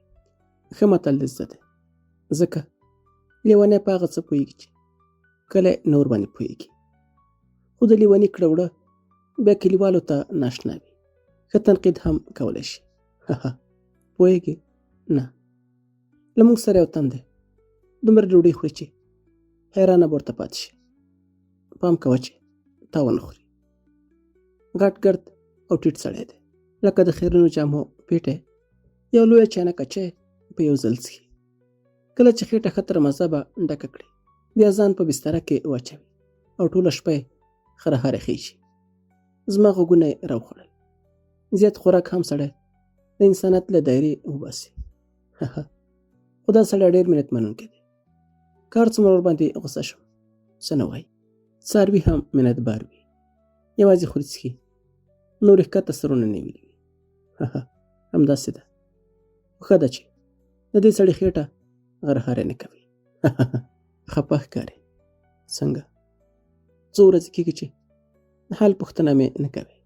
ښه متل دې زده دی، ځکه لیونی په هغه څه پوهېږي چې کلی نه ورباندې پوهېږي. خو د لیوني کړه وړه بیا کلیوالو ته ناشنا وي، ښه تنقید هم کولی شي. پوهېږې؟ نه، له موږ سره یو تن دی، دومره ډوډۍ خوري چې حیرانه به ورته پاتې شي. پام کوه چې تا ونه خوري. غټ ګرد او ټیټ سړی دی، لکه د خیرنو جامو پیټی. یو لویه چانکه چای په یو ځل څښي. کله چې خېټه ښه تر مزه به ډکه کړي، بیا ځان په بستره کې واچوي او ټوله شپه یې خرهارې خېژي. زما غوږونه یې راوخوړل. زیات خوراک هم سړی د انسانیت له دایرې وباسي. خو دا سړی ډېر منت منونکی دی. که هر څومره ورباندې غوسه شم، څه نه وایي. څاروي هم منتبار وي، یوازې خوري څښي، نور یې ښکته سرونه نیولي وي. همداسې ده. خو ښه ده چې د دې سړي خېټه غرهارې نه کوي. خپه ښکارې. څنګه؟ څو ورځې کېږي چې د حال پوښتنه مې نه کوي.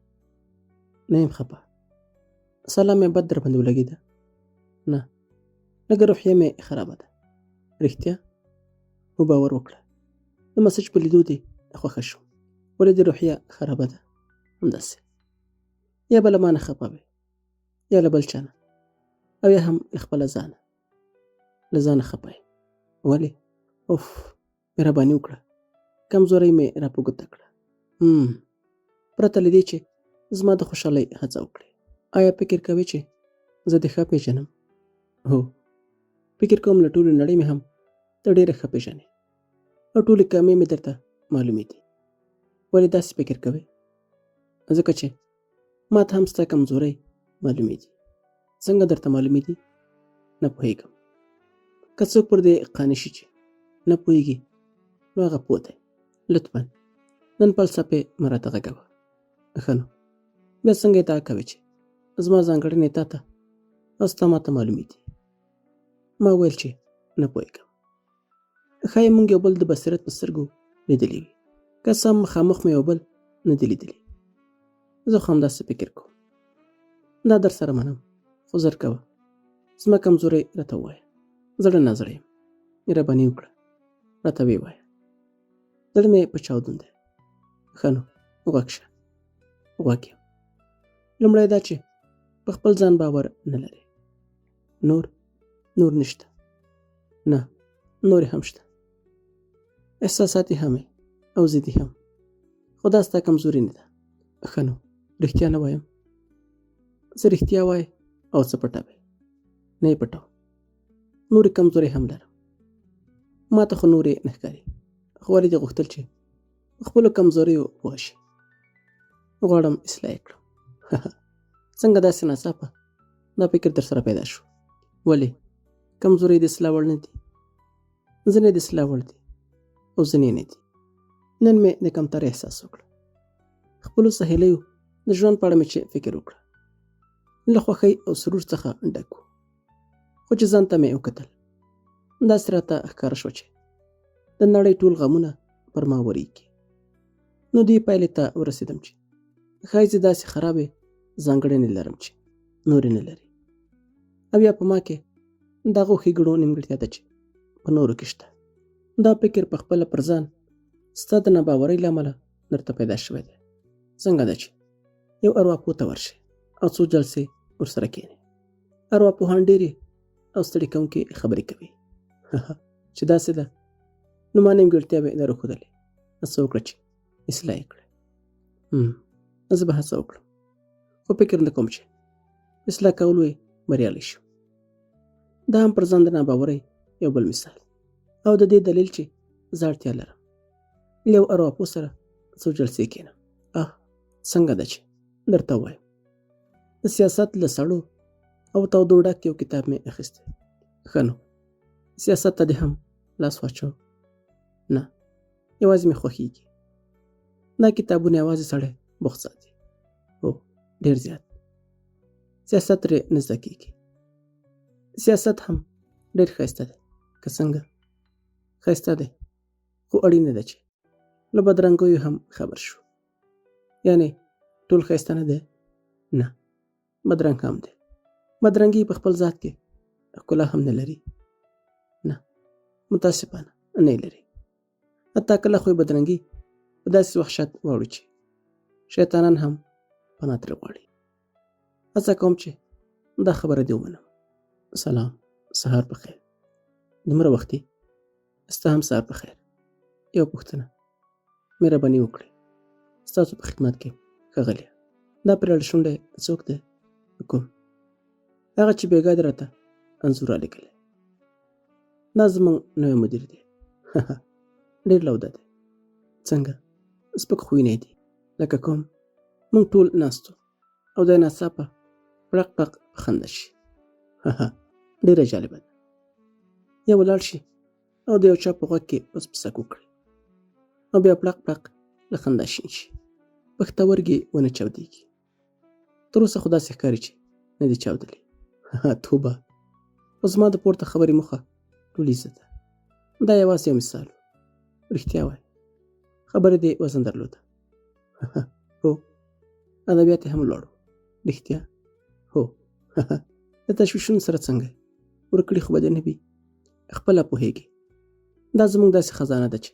نه یم خپه. سلام مې بد در باندې ولګېده؟ نه، لږه روحیه مې خرابه ده. رښتیا؟ هو، باور وکړه، د مسج په لیدو دې خوښه شوم. ولې دې روحیه خرابه ده؟ همداسې. یا به له ما نه خپه وې، یا له بل چا نه، او یا هم له خپله ځانه. له ځانه خپه یم. ولې؟ اوف، مهرباني وکړه، کمزورۍ مې را په ګوته کړه. پرته له دې چې زما د خوشحالۍ هڅه وکړې. آیا فکر کوې چې زه دې ښه پېژنم؟ هو، فکر کوم له ټولې نړۍ مې هم ته ډېره ښه پېژنې او ټولې کامې مې درته معلومې دي. ولې داسې فکر کوې؟ ځکه چې ما ته هم ستا کمزورۍ معلومې دي. څنګه درته معلومې دي؟ نه پوهېږم. که څوک پر دې قانع شي چې نه پوهېږي، نو هغه پوه دی. لطفا نن فلسفې مه راته غږوه. ښه نو بیا څنګه ادعا کوې چې زما ځانګړنې تا ته او ستا ما ته معلومې دي؟ ما ویل چې نه پوهېږم. ښایي موږ یو بل د بصیرت په سترګو لیدلي وي، که څه هم مخامخ مو یو بل نه دي لیدلي. زه خو همداسې فکر کوم. دا در سره منم، خو زر کوه زما کمزورۍ راته ووایه. زړه نا زړه یم، مهرباني وکړه راته ویې وایه. زړه مې په چاودون دی. ښه نو غوږ شه. غوږ یم. لومړی دا چې په خپل ځان باور نه لرې. نور؟ نور نشته. نه، نور هم شته. احساساتي هم او ضدي هم. خو دا ستا کمزوري نه ده. ښه نو رښتیا نه وایم؟ څه رښتیا وایې او څه پټوې؟ نه یې پټوم، نورې کمزورۍ هم لرم. ما ته خو نورې نه ښکاري، خو ولې دې غوښتل چې په خپلو کمزوریو پوه شې؟ غواړم اصلاح یې کړم. څنګه داسې ناڅاپه دا فکر در سره پیدا شو؟ ولې کمزورۍ د اصلاح وړ نه دي؟ ځینې د اصلاح وړ دي او ځینې نه دي. نن مې د کمترۍ احساس وکړ. خپلو سهیلیو د ژوند په اړه مې چې فکر وکړ، له خوښۍ او سرور څخه ډک و. خو چې ځان ته مې وکتل، داسې راته ښکاره شوه چې د نړۍ ټول غمونه پر ما ورېږي. نو دې پایلې ته ورسېدم چې ښایي زه داسې خرابې ځانګړنې لرم چې نورې نه لري، او یا په ما کې د هغو ښېګڼو نیمګړتیا ده چې په نورو کې شته. دا فکر په خپله پر ځان ستا د ناباورۍ له امله درته پیدا شوی دی. څنګه ده چې یو ارواپوه ته ورشې او څو جلسې ورسره کښېنې؟ ارواپوهان ډېرې او ستړي کوونکې خبرې کوي. چې داسې ده نو ما نیمګړتیاوې در وښودلې، هڅه وکړه چې اصلاح یې کړې. زه به هڅه وکړم، خو فکر نه کوم چې اصلاح کولو یې بریالی شم. دا هم پر ځان د ناباورۍ یو بل مثال او د دې دلیل چې زه اړتیا لرم له یو ارواپوه سره څو جلسې کښېنم. اه، څنګه ده چې درته ووایم، د سیاست له سړو او تودو ډک یو کتاب مې اخیستی. ښه نو سیاست ته دې هم لاس واچو؟ نه، یوازې مې خوښېږي. دا کتابونه یوازې سړی بوخت ساتي. هو، ډېر زیات سیاست ترې نه زده کېږي. سیاست هم ډېر ښایسته دی، که څنګه؟ ښایسته دی، خو اړینه ده چې له بدرنګیو هم خبر شو. یعنې ټول ښایسته نه دی؟ نه، بدرنګ هم دی. بدرنګي په خپل ذات کې ښکلا هم نه لري؟ نه، متاسفانه نه یې لري. حتی کله خو یې بدرنګي په داسې وحشت واوړي چې شیطانان هم پناه ترې غواړي. هڅه کوم چې دا خبره دې ومنم. سلام، سهار په خیر. دومره وختي؟ ستا هم سهار په خیر. یو پوښتنه، مهرباني وکړئ، ستاسو په خدمت کې ښاغلیه. دا پرېړ شونډی څوک دی؟ کوم؟ هغه چې بېګا دې راته انځور رالیږلی. دا زموږ نوی مدیر دی. ډېر لوده دی. څنګه؟ سپک خویونه دي. لکه کوم؟ موږ ټول ناست وو او دی ناڅاپه پړق پړق په خندا شي. ډېره جالبه ده. یا ولاړ شي او د یو چا په غوږ کې پس پسک وکړي او بیا پړق پړق له خندا شین شي. پښتورګي ونه چاودېږي. تر اوسه خو داسې ښکاري چې نه دي چاودلي. توبه. خو زما د پورته خبرې موخه ټولیزه ده. دا یوازې یو مثال و. رښتیا وایې، خبرې دې وزن درلوده. هو، ادبیات یې هم لوړ و. رښتیا؟ هو. د تشویشونو سره څنګه یې؟ ورکړي خو به دې نه وي. خپله پوهېږې، دا زموږ داسې خزانه ده چې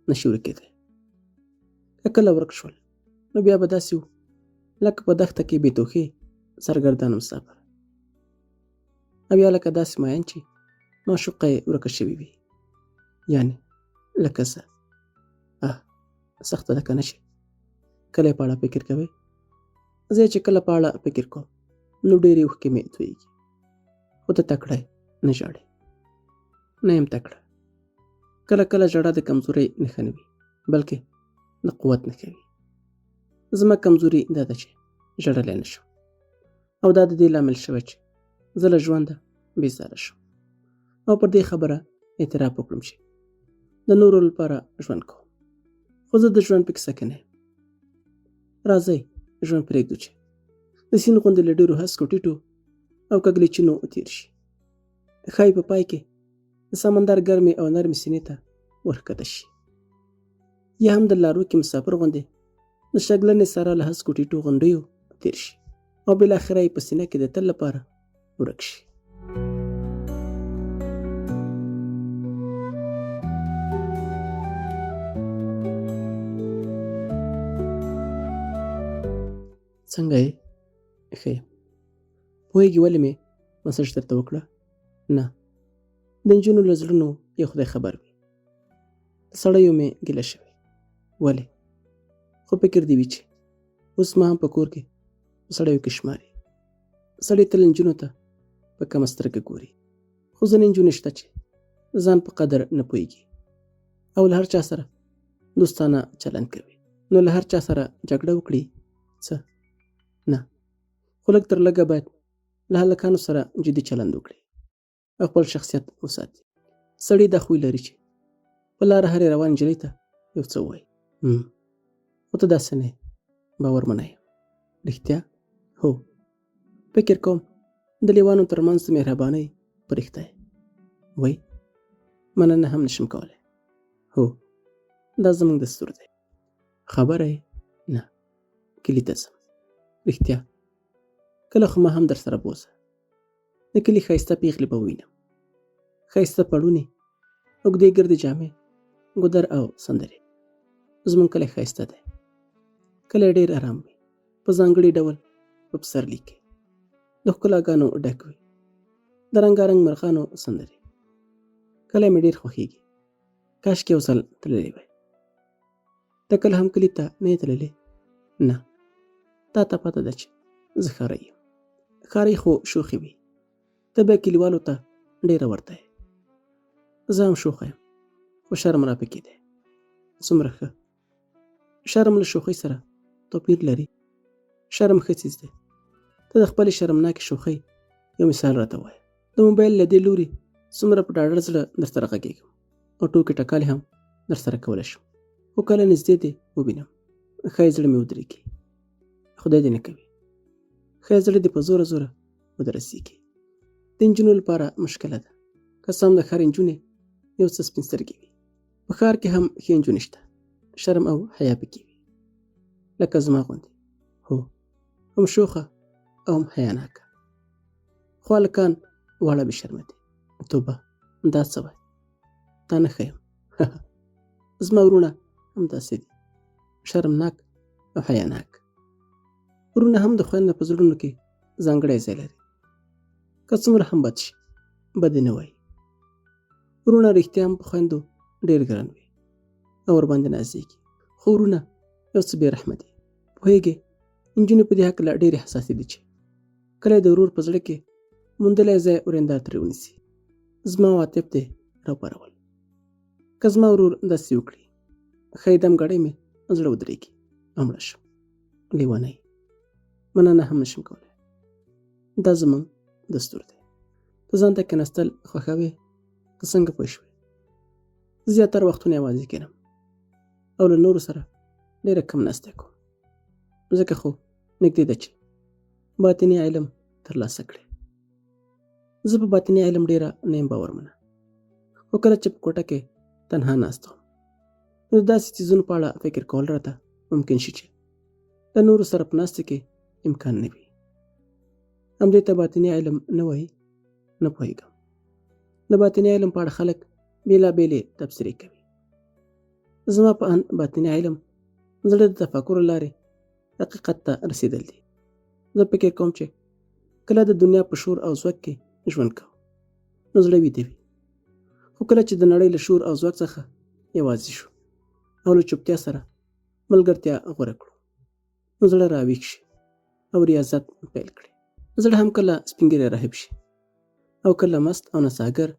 نشي ورکېدی. که کله ورک شول نو بیا به داسې و لکه په دښته کې بې توښې سرګردانه مسافر، او یا لکه داسې ماین چې معشوقه یې ورکه شوې وي، یعنې لکه زه. اه، سخته ده که نه چې کله یې په اړه فکر کوې؟ زه یې چې کله په اړه فکر کوم نو ډېرې اوښکې مې تویېږي. خو ته تکړه یې، نه ژاړې. نه یم تکړه. کله کله ژړا د کمزورۍ نښه نه وي، بلکې د قوت نښه وي. زما کمزوري دا ده چې ژړلی نه شم، او دا د دې لامل شوی چې زه له ژونده بېزاره شم او پر دې خبره اعتراف وکړم چې د نورو لپاره ژوند کوم، خو زه د ژوند په کیسه کې نه یم. راځئ ژوند پرېږدو چې د سیند غوندې له ډېرو هسکو ټیټو او کږلېچونو تېر شي. ښایي په پای کې د سمندر ګرمې او نرمې سینې ته ورښکته شي، یا هم د لاروکي مسافر غوندې د شګلنې سارا له هسکو ټیټو غونډیو تېر شي او بالاخره یې په سینه کې د تل لپاره ورک شي. څنګه یې؟ ښه یم. پوهېږې ولې مې مسج درته وکړه؟ نه، د نجونو له زړونو یو خدای خبر وي. د سړیو مې ګیله شوې. ولې؟ خو فکر دې وي چې اوس ما هم په کور کې په سړیو کې شماري. سړی تل نجونو ته په کمه سترګه ګوري، خو ځینې نجونې شته چې ځان په قدر نه پوهېږي او له هر چا سره دوستانه چلند کوي. نو له هر چا سره جګړه وکړي څه نه، خو لږ تر لږه باید له هلکانو سره جدي چلند وکړي او خپل شخصیت وساتي. سړی دا خوی لري چې په لاره هرې روانې نجلۍ ته یو څه ووایي. خو ته داسې نه یې، باورمنه یم. رښتیا؟ هو، فکر کوم د لیوانو تر منځ د مهربانۍ پرښته یې. وای، مننه هم نشم کولی. هو، دا زموږ دستور دی. خبره یې؟ نه، کلي ته ځم. رښتیا؟ کله خو ما هم در سره بوځه. د کلي ښایسته پیغلې به ووینم، ښایسته پړوني، اوږدې ګردې جامې، ګودر او سندرې. زموږ کلی ښایسته دی. کلی ډېر ارام وي، په ځانګړي ډول په پسرلي کې د ښکلاګانو ډک وي، د رنګارنګ مرغانو سندرې. کلی مې ډېر خوښېږي، کاشکې یو ځل تللی وای. ته کله هم کلي ته نه یې تللې؟ نه، تا ته پته ده چې زه ښارۍ یم. ښارۍ خو شوخې وي، ته بیا کلیوالو ته ډېره ورته یې. زه هم شوخه یم، خو شرم را پکې دی. څومره ښه! شرم له شوخۍ سره توپیر لري. شرم ښه څیز دی. ته د خپلې شرمناکې شوخۍ یو مثال راته ووایه. د موبایل له دې لوري څومره په ډاډه زړه درسره غږېږم او ټوکې ټکالې هم درسره کولی شم، خو کله نږدې دې ووینم ښایي زړه مې ودرېږي. خدای دې نه کوي، ښایي زړه دې په زوره زوره ودرسېږي. د نجونو لپاره مشکله ده، که څه هم د ښار نجونې یو څه سپین سترګې وي. په ښار کې هم ښې نجونې شته، شرم او حیا پکې وي، لکه زما غوندې. هو، هم شوخه او هم حیاناکه، خو هلکان واړه بې شرمه دي. توبه، دا څه وایې؟ تا نه ښیم. زما وروڼه همداسې دي، شرمناک او حیاناک. وروڼه هم د خویندو په زړونو کې ځانګړی ځای لري، که څومره هم بد شي بد نه وایي. وروڼه رښتیا هم په خویندو ډېر ګران وي او ورباندې نازېږي، خو وروڼه یو څه بې رحمه دي. پوهېږې، نجونې په دې هکله ډېرې حساسې دي چې کله یې د ورور په زړه کې موندلی ځای ورېندار ترې ونیسي. زما عواطف دې راوپارول. که زما ورور داسې وکړي، ښایي دم ګړۍ مې زړه ودرېږي او مړه شم. لیونی، مننه هم نشم کولی. دا زموږ دستور دی. ته ځان ته کېناستل خوښوې؟ ته څنګه پوه شوې؟ زه زیاتره وختونه یوازې کښېنم او له نورو سره ډېره کم ناسته کوم، ځکه خو نږدې ده چې باطني علم ترلاسه کړې. زه په باطني علم ډېره نه یم باورمنه، خو کله چې په کوټه کې تنها ناست وم، نو د داسې څیزونو په اړه فکر کول راته ممکن شي چې له نورو سره په ناستې کې امکان نه وي. همدې ته باطني علم نه وایي؟ نه پوهېږم. د باطني علم په اړه خلک بېلابېلې تبصرې کوي. زما په اند باطني علم زړه د تفکر له لارې حقیقت ته رسېدل دي. زه فکر کوم چې کله د دنیا په شور او ځواک کې ژوند کوو نو زړه ویده وي، خو کله چې د نړۍ له شور او ځواک څخه یوازې شو او له چوپتیا سره ملګرتیا غوره کړو نو زړه راویښ شي او ریاضت پیل کړي. زړه هم کله سپینږیری راهب شي او کله مست او نڅاګر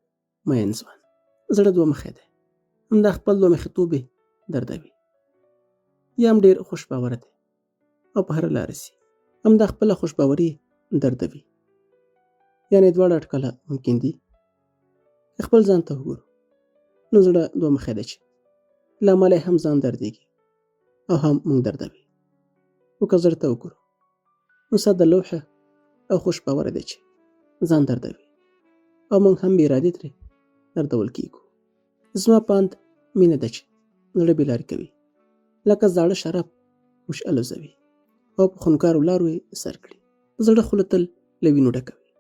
مین ځوان. زړه دوه مخی دی، همدا خپل دوه مخیتوب یې دردوي. یا هم ډېر خوش باوره دی او په هره لاره ځي، همدا خپله خوش باوري یې دردوي. یعنې دواړه اټکله ممکن دي. که خپل ځان ته وګورو نو زړه دوه مخی دی چې له امله یې هم ځان دردېږي او هم موږ دردوي. خو که زړه ته وګورو نو ساده لوحه او خوش باوره دی چې ځان دردوي او موږ هم بې ارادې ترې دردول کېږو. زما په اند مینه ده چې زړه بې لارې کوي، لکه زاړه شراب هوش الوزوي او په خونکارو لارو یې سر کړي. د زړه خوله تل له وینو ډکه وي،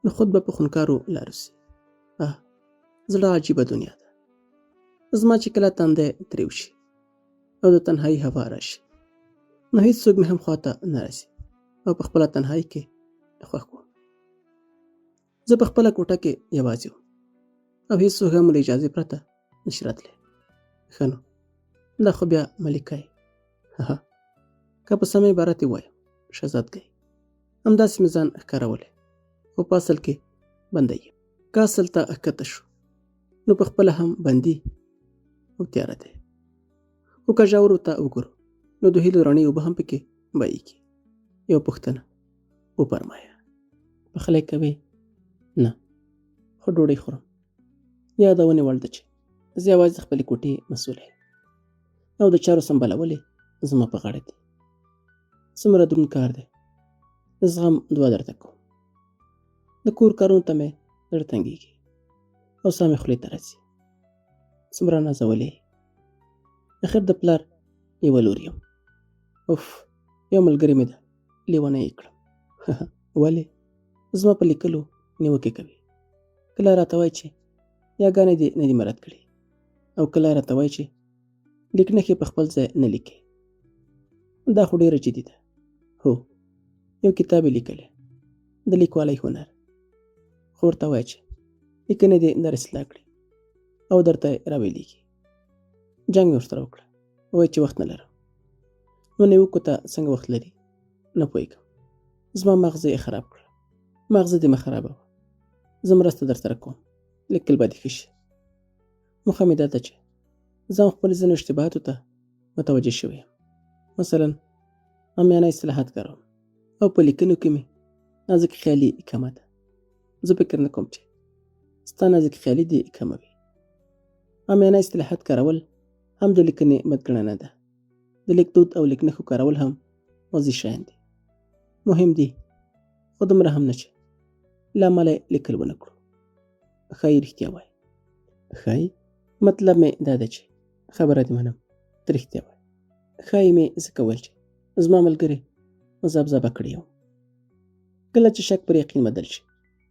نو خود به په خونکارو لارو سي. آه، زړه عجیبه دنیا ده. زما چې کله تندی تریو شي او د تنهایی هوا راشي نو هیڅوک مې هم خواته نه راځي او په خپله تنهایی کې خوښ وم. زه په خپله کوټه کې یوازې وم او هیڅوک هم له اجازې پرته نشي راتلی. ښه نو دا خو بیا ملکه یې. که په سم عبارت یې ووایم، شهزادګۍ. همداسې مې ځان ښکارولی، خو په اصل کې بندی یم. که اصل ته ښکته شو، نو په خپله هم بندي او تیاره دی. خو که ژورو ته وګورو، نو د هیلو رڼې اوبه هم پکې بهیږي. یوه پوښتنه وفرمایه. پخلی کوې؟ نه، خو ډوډۍ خورم. د یادونې وړ ده چې زه یوازې د خپلې کوټې مسؤله یم او د چارو سمبالول یې زما په غاړه دي. څومره دروند کار دی. د زغم دعا درته کوم. د کور کارونو ته مې زړه تنګېږي او ساه مې خولې ته راځي. څومره نازولې یې. اخر د پلار یوه لور یم. اوف، یو ملګری مې ده، لیونی یې کړم. ولې؟ زما په لیکلو نیوکې کوي. کله راته وایي چې یاګانې دې نه دي مراعت کړي او کله راته وایي چې لیکنښې په خپل ځای نه لیکې. دا خو ډېره جدي ده. هو، یو کتاب یې لیکلی، د لیکوالۍ هنر. خو ورته وایه چې لیکنې دې در اصلاح کړي او درته یې راویلېږي. جنګ مې ورسره وکړه، وایي چې وخت نه لرم. نو نیوکو ته څنګه وخت لري؟ نه پوهېږم. زما مغزه یې خراب کړ. مغزه دې مه خرابوه، زه مرسته درسره کوم، لیکل به دې ښه شي. موخه مې دا ده چې زه هم خپلو ځینو اشتباهاتو ته متوجه شوی یم. مثلا عامیانه اصطلاحات کاروم او په لیکنو کې مې نازک خیالي کمه ده. زه فکر نه کوم چې ستا نازک خیالي دې کمه وي. عامیانه اصطلاحات کارول هم د لیکنې بدګڼنه ده. د لیکدود او لیکنښو کارول هم وضعي شیان دي، مهم دي، خو دومره هم نه چې له امله یې لیکل ونه کړو. ښایي رښتیا وایې. ښایي؟ مطلب مې دا دی چې خبره دې منم، ته رښتیا وایې. ښایي مې ځکه ویل چې زما ملګري مذبذبه کړی یم. کله چې شک پر یقین بدل شي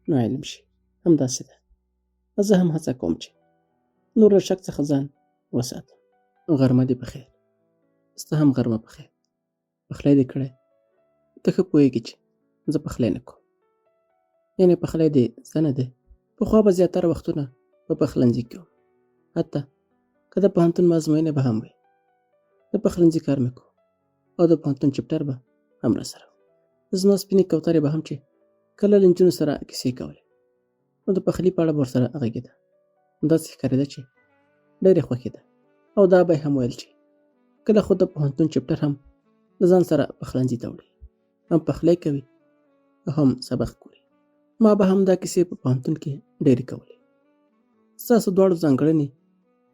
نو علم شي. همداسې ده. زه هم هڅه کوم چې نور له شک څخه ځان وساتم. غرمه دې پخیر. ستا هم غرمه پخیر. پخلی دې کړی؟ ته ښه پوهېږې چې زه پخلی نه کوم. یعنې پخلی دې زده نه دی؟ پخوا به زیاتره وختونه په پخلنځي کې وم، حتی که د پوهنتون ازموینه به هم وي، د پخلنځي کار مې کوو او د پوهنتون چپټر به هم راسره و. زما سپینې کوترې به هم چې کله له نجونو سره کیسې کولې، نو د پخلي په اړه به ورسره غږېده. داسې ښکارېده چې ډېر یې خوښېده او دا به یې هم ویل چې کله خو د پوهنتون چپټر هم له ځان سره پخلنځي ته وړي، هم پخلی کوي او هم سبق ګوري. ما به هم دا کیسې په پوهنتون کې ډېرې کولې. ستاسو دواړو ځانګړنې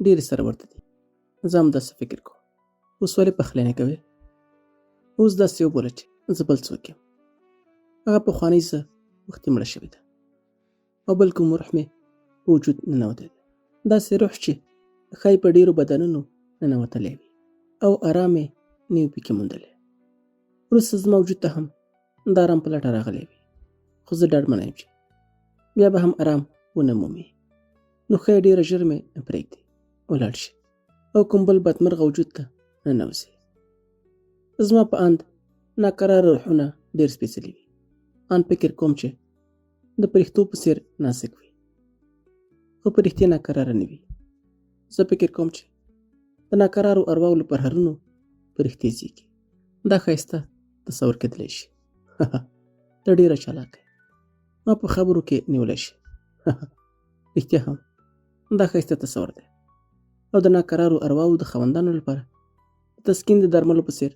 ډېرې سره ورته دي. زه هم داسې فکر کوم. اوس ولې پخلی نه کوې؟ اوس داسې وبوله چې زه بل څوک یم. هغه پخوانۍ زه وختي مړه شوې ده او بل کوم روح مې په وجود ننوتی دی. داسې روح چې ښایي په ډېرو بدنونو ننوتلی وي او ارام یې نه وي پکې موندلی. وروسته زما وجود ته هم د ارام په لټه راغلی وي، خو زه ډاډمنه یم چې بیا به هم ارام ونه مومي. نو ښایي ډېره ژر مې پرېږدي، ولاړ شي او کوم بل بدمرغه وجود ته ننوځي. زما په اند ناکراره روحونه ډېر سپېڅلي وي. ان فکر کوم چې د پرښتو په څېر نازک وي، خو په رښتیا ناکراره نه وي. زه فکر کوم چې د ناکرارو ارواو له پرهرونو پرښتې زیږي. دا ښایسته تصور کېدلی شي. ته ډېره چالاکه یې، ما په خبرو کې نیولی شي. رښتیا هم دا ښایسته تصور دی او د ناکرارو ارواو د خاوندانو لپاره د تسکین د درملو په څېر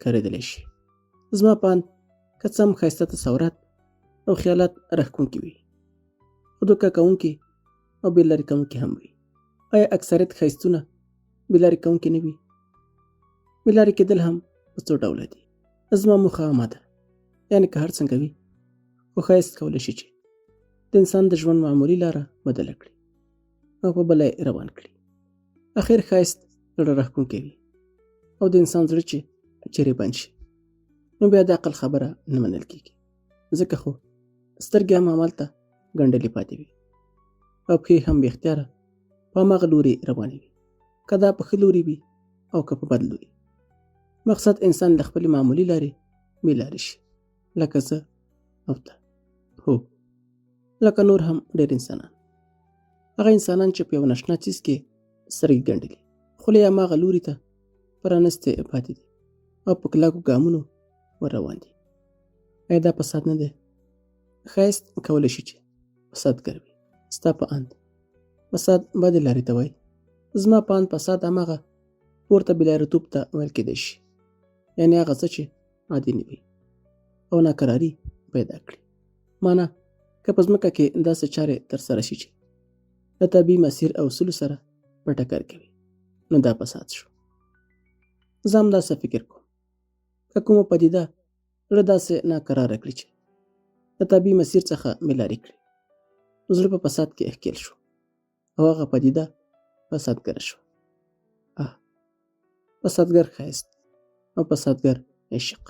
کارېدلی شي. زما په اند که څه هم ښایسته تصورات او خیالات راښکونکي وي، خو دوکه کوونکي او بې لارې کوونکي هم وي. آیا اکثریت ښایستونه بې لارې کوونکي نه وي؟ بې لارې کېدل هم په څو ډوله دي. زما موخه عامه ده، یعنې که هر څنګه وي، خو ښایست کولی شي چې د انسان د ژوند معمولي لاره بدله کړي او په بله یې روان کړي. اخر ښایست زړه راښکونکی وي او د انسان زړه چې چیرې بند شي نو بیا د عقل خبره نه منل کېږي، ځکه خو سترګې هم همالته ګنډلې پاتې وي او پښې هم بې اختیاره په هماغه لوري روانې وي، که دا په ښه لوري وي او که په بد لوري. مقصد انسان له خپلې معمولي لارې بې لارې شي، لکه زه او ته، هو لکه نور هم ډېر انسانان. هغه انسانان چې په یو ناشنا څیز کې سترګې ګنډلي، خولې یې هماغه لوري ته پرانستې پاتې دي. او په کلکو ګامونو ور روان دي. ایا دا فساد نه دی؟ ښایست کولی شي چې فسادګر وي. ستا په اند فساد بدې لارې ته وایي؟ زما په اند فساد هماغه پورته بېلارېتوب ته ویل کېدای شي، یعنې هغه څه چې عادي نه وي او ناکراري پیدا کړي. مانا که په ځمکه کې داسې چارې ترسره شي چې له طبیعي مسیر او اصولو سره په ټکر کې وي، نو دا فساد شو. زه همداسې فکر کوم. که کومه پدیده زړه داسې ناکراره کړي چې له طبیعي مسیر څخه مې لارې کړي، نو زړه په فساد کې ښکېل شو او هغه پدیده فسادګره شوه. آه، فسادګر ښایست او فسادګر عشق.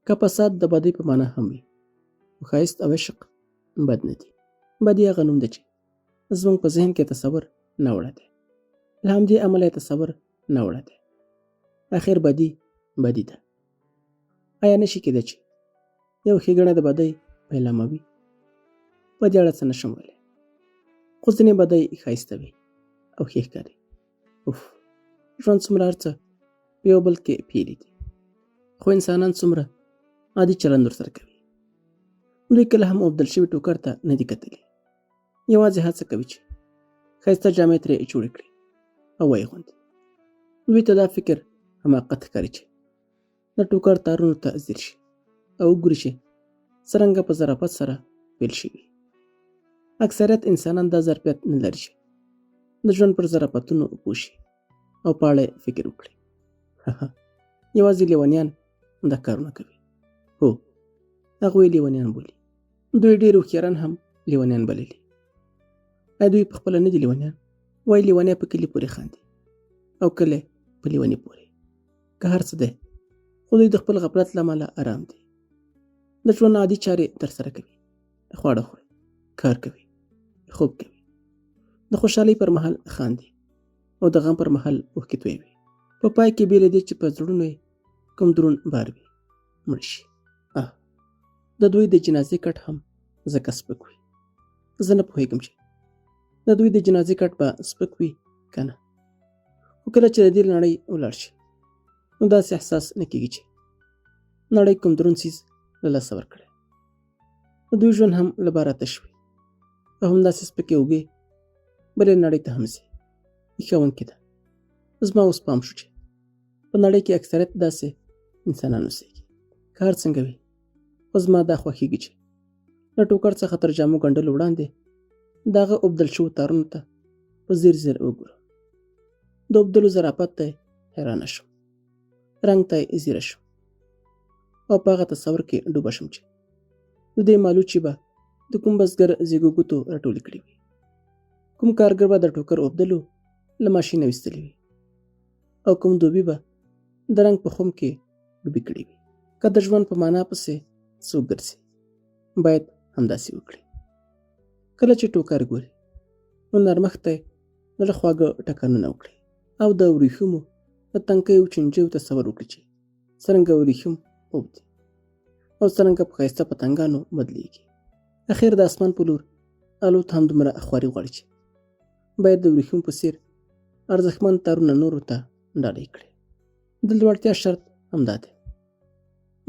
که فساد د بدۍ په معنا هم وي، خو ښایست او عشق بد نه دي. بدي هغه نوم دی چې زموږ په ذهن کې تصور ناوړه دی، له همدې امله یې تصور ناوړه دی. اخر بدي بدي ده. آیا نشي کېدای چې یو ښېګڼه د بدۍ پیلامه وي؟ په دې اړه څه نشم ویلی، خو ځینې بدۍ ښایسته وي او ښې ښکاري. اوف، ژوند څومره هر څه په یو بل کې پیلي دي، خو انسانان څومره عادي چلند ورسره کوي. دوی کله هم اوبدل شوي ټوکر ته نه دي کتلي، یوازې هڅه کوي چې ښایسته جامې ترې جوړې کړي او ویې غوندي. دوی ته دا فکر حماقت ښکاري چې د ټوکر تارونو ته ځیر شي او وګوري چې څرنګه په ظرافت سره پیل شوي. اکثریت انسانان دا ظرفیت نه لري چې د ژوند پر ظرافتونو پوه شي او په اړه فکر وکړي. یوازې لیونیان دا کارونه کوي. هو، هغوی لیونیان بولي. دوی ډېر هوښیاران هم لیونیان بللي. ایا دوی په خپله نه دي لیونیان؟ وایي لیونی په کلي پورې خاندي او کلی په لیوني پورې. که هر څه دی، خو دوی د خپل غفلت له امله ارام دي. د ژوند عادي چارې ترسره کوي، خواړه خوري، کار کوي، خوب کوي، د خوشحالۍ پر مهال خاندي او د غم پر مهال اوښکې تویوي. په پای کې بې له دې چې په زړونو یې کوم دروند بار وي، مړ شي. آه، د دوی د جنازې کټ هم ځکه سپک وي. زه نه پوهېږم چې د دوی د جنازې کټ به سپک وي که نه، خو کله چې د دې نړۍ ولاړ شي، نو داسې احساس نه کېږي چې نړۍ کوم دروند څیز له لاسه ورکړی. د دوی ژوند هم له باره تش وي او همداسې سپکې اوږې بلې نړۍ ته هم ځي. هیښوونکې ده. زما اوس پام شو چې په نړۍ کې اکثریت داسې انسانان اوسېږي. که هر څنګه وي، خو زما دا خوښېږي چې له ټوکر څخه تر جامو ګنډلو وړاندې د هغه اوبدل شوو تارونو ته په ځیر ځیر وګورم. د اوبدلو ظرافت ته یې حیرانه شوم، رنګ ته یې ځیره شوم او په هغه تصور کې ډوبه شوم چې د دې مالوچې به د کوم بزګر زیږو ګوتو راټولې کړې وي، کوم کارګر به د ټوکر اوبدلو له ماشینه ویستلې وي او کوم دوبي به د رنګ په خم کې ډوبې کړې وي. که د ژوند په معنا پسې څوک ګرځي، باید همداسې وکړي. کله چې ټوکر ګوري، نو نرمښت ته یې زړه خواږه ټکانونه وکړي او د وریښمو د تنکیو چینجیو تصور وکړي چې څرنګه وریښم اوبدي او څرنګه په ښایسته پتنګانو بدلیږي. اخر د اسمان په لور الوت هم دومره خواري غواړي چې باید د وریښمو په څیر ارزښتمن تارونه نورو ته ډالۍ کړي. د لوړتیا شرط همدا دی.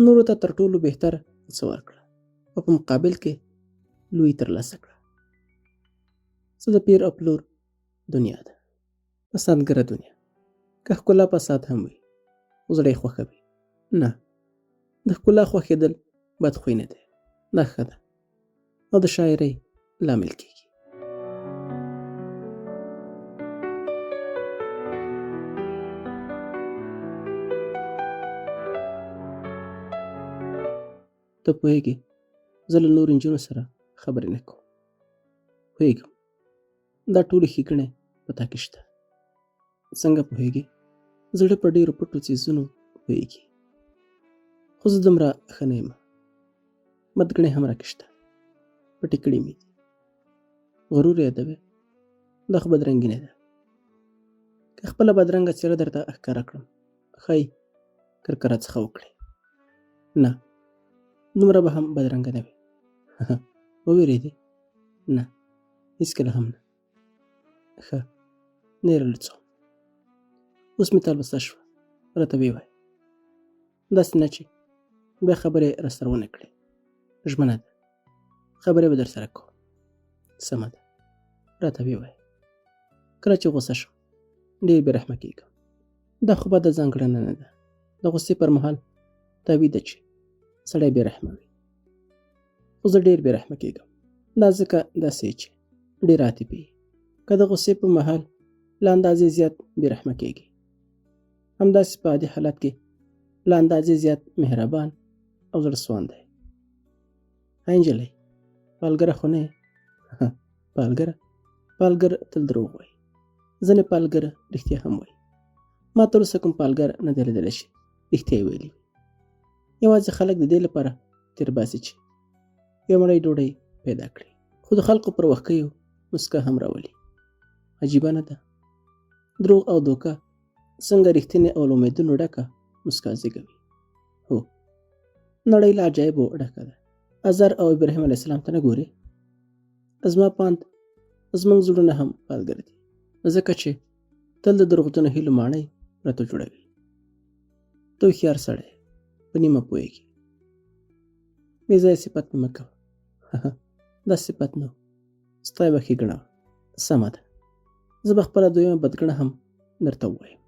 نورو ته تر ټولو بهتر څه ورکړه او په مقابل کې لوی ترلاسه کړه. څه د پیر او پلور دنیا ده، فسادګره دنیا. که ښکلا فساد هم وي، خو زړه یې خوښوي. نه، د ښکلا خوښېدل بدخوی نه دی، دا ښه ده او د شاعرۍ لامل کېږي. ته پوهېږې زه له نورو نجونو سره خبرې نه کوم. پوهېږم دا ټولې ښېګڼې په تا کې شته. څنګه پوهېږې؟ زړه په ډېرو پټو څیزونو پوهېږي، خو زه دومره ښه نه یم. بدګڼې هم راکې شته، پټې کړې مې دي. غرور یادوې؟ دا خو بدرنګي نه ده. که خپله بدرنګه څېره درته ښکاره کړم، ښایي کرکه راڅخه وکړې. نه، دومره به هم بدرنګه نه وي. ووېرېدې؟ نه، هېڅکله هم نه. ښه، نه یې رالوڅوم. اوس مې تلوسه شوه، راته ویې وایه. داسې نه چې بیا خبرې راسره ونه کړې. ژمنه ده، خبرې به درسره کوم. سمه ده، راته ویې وایه. کله چې غوسه شم ډېر بې رحمه کېږم. دا خو بده ځانګړنه نه ده. د غوسې پر مهال طبیعي ده چې سړی بې رحمه وي، خو زه ډېر بې رحمه کېږم. دا ځکه داسې چې ډېر عاطفي، که د غوسې په مهال له اندازې زیات بې رحمه کېږي، همداسې په عادي حالت کې له اندازې زیات مهربان او زړه سواند دی. های نجلۍ، پالګره خو نه یې؟ پالګره؟ پالګر تل دروغ وایي. ځینې پالګر رښتیا هم وایي. ما تر اوسه کوم پالګر نه دی لیدلی چې رښتیا یې ویلي وي. یوازې خلک د دې لپاره تېر باسي چې یوه مړۍ ډوډۍ پیدا کړي، خو د خلکو پر وښکیو مسکا هم راولي. عجیبه نه ده؟ دروغ او دوکه څنګه رښتینې او له امیدونو ډکه مسکا زیږوي. هو، نړۍ له عجایبو ډکه ده. ازر او ابراهیم علیه السلام ته نه ګورې؟ زما پاند زموږ زړونه هم پالګر دي، ځکه چې تل د دروغجنو هیلو ماڼۍ راته جوړوي. ته هوښیار سړی، په نیمه پوهېږې. بې ځایه صفت مې مه کوه. دا صفت نه و، ستا یوه ښېګڼه وه. سمه ده، زه به خپله دویمه بدګڼه هم درته ووایم.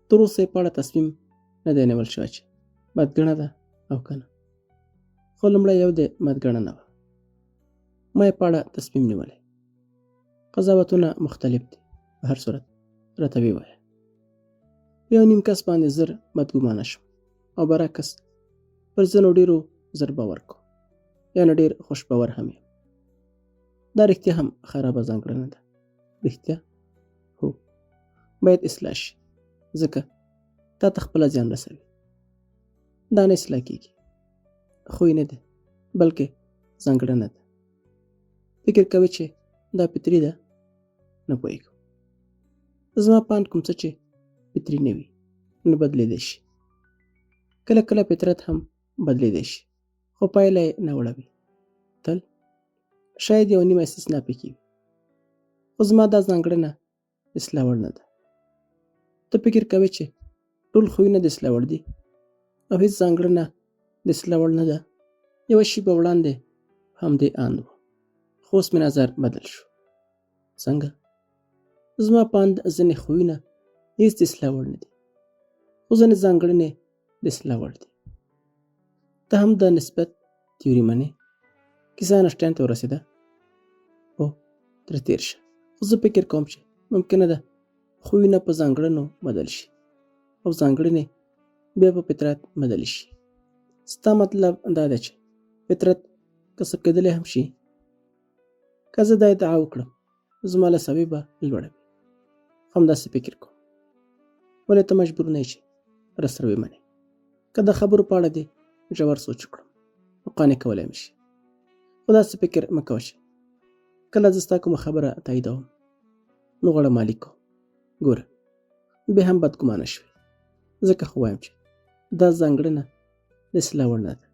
تر اوسه یې په اړه تصمیم نه دی نیول شوی چې بدګڼه ده او که نه، خو لومړی یو دی بدګڼه نه وه. ما یې په اړه تصمیم نیولی. قضاوتونه مختلف دي. په هر صورت راته ویې وایه. په یو نیم کس باندې زر بدګمانه شم او برعکس پر ځینو ډېرو زر باور کوم، یعنې ډېر خوش باور هم یم. دا رښتیا هم خرابه ځانګړنه ده. رښتیا؟ هو، باید اصلاح شي، ځکه تا ته خپله زیان رسوي. دا نه اصلاح کېږي، خوی نه دی، بلکې ځانګړنه ده. فکر کوي چې دا فطري ده؟ نه پوهېږم. زما پاند کوم څه چې فطري نه وي نو بدلېدی شي. کله کله فطرت هم بدلېدی شي، خو پایله یې ناوړه وي. تل شاید یوه نیمه استثنا پکې وي، خو زما دا ځانګړنه اصلاح وړ نه ده. ته فکر کوې چې ټول خویونه د اصلاح وړ دي او هیڅ ځانګړنه د اصلاح وړ نه ده؟ یوه شیبه وړاندې په همدې اند و، خو اوس مې نظر بدل شو. څنګه؟ زما په اند ځینې خویونه هیڅ د اصلاح وړ نه دي، خو ځینې ځانګړنې د اصلاح وړ دي. ته هم د نسبت تیوري منې؟ کیسه انشټین ته ورسېده؟ هو، ترې تېر شه. خو زه فکر کوم چې ممکنه ده خویونه په ځانګړنو بدل شي او ځانګړنې بیا په فطرت بدل شي. ستا مطلب دا دی چې فطرت کسب کېدلی هم شي؟ که زه دا ادعا وکړم زما له سویې به لوړه وي. همداسې فکر کوم. ولې ته مجبور نه یې چې راسره ومنې؟ که د خبرو په اړه دې ژور سوچ وکړم نو قانع کولی مې شي، خو داسې فکر مه کوه چې کله زه ستا کومه خبره تاییدوم نو غوړه مالي کوم. ګوره، بیا هم بدګمانه شوې، ځکه خو وایم چې دا ځانګړنه د اصلاح وړ نه ده.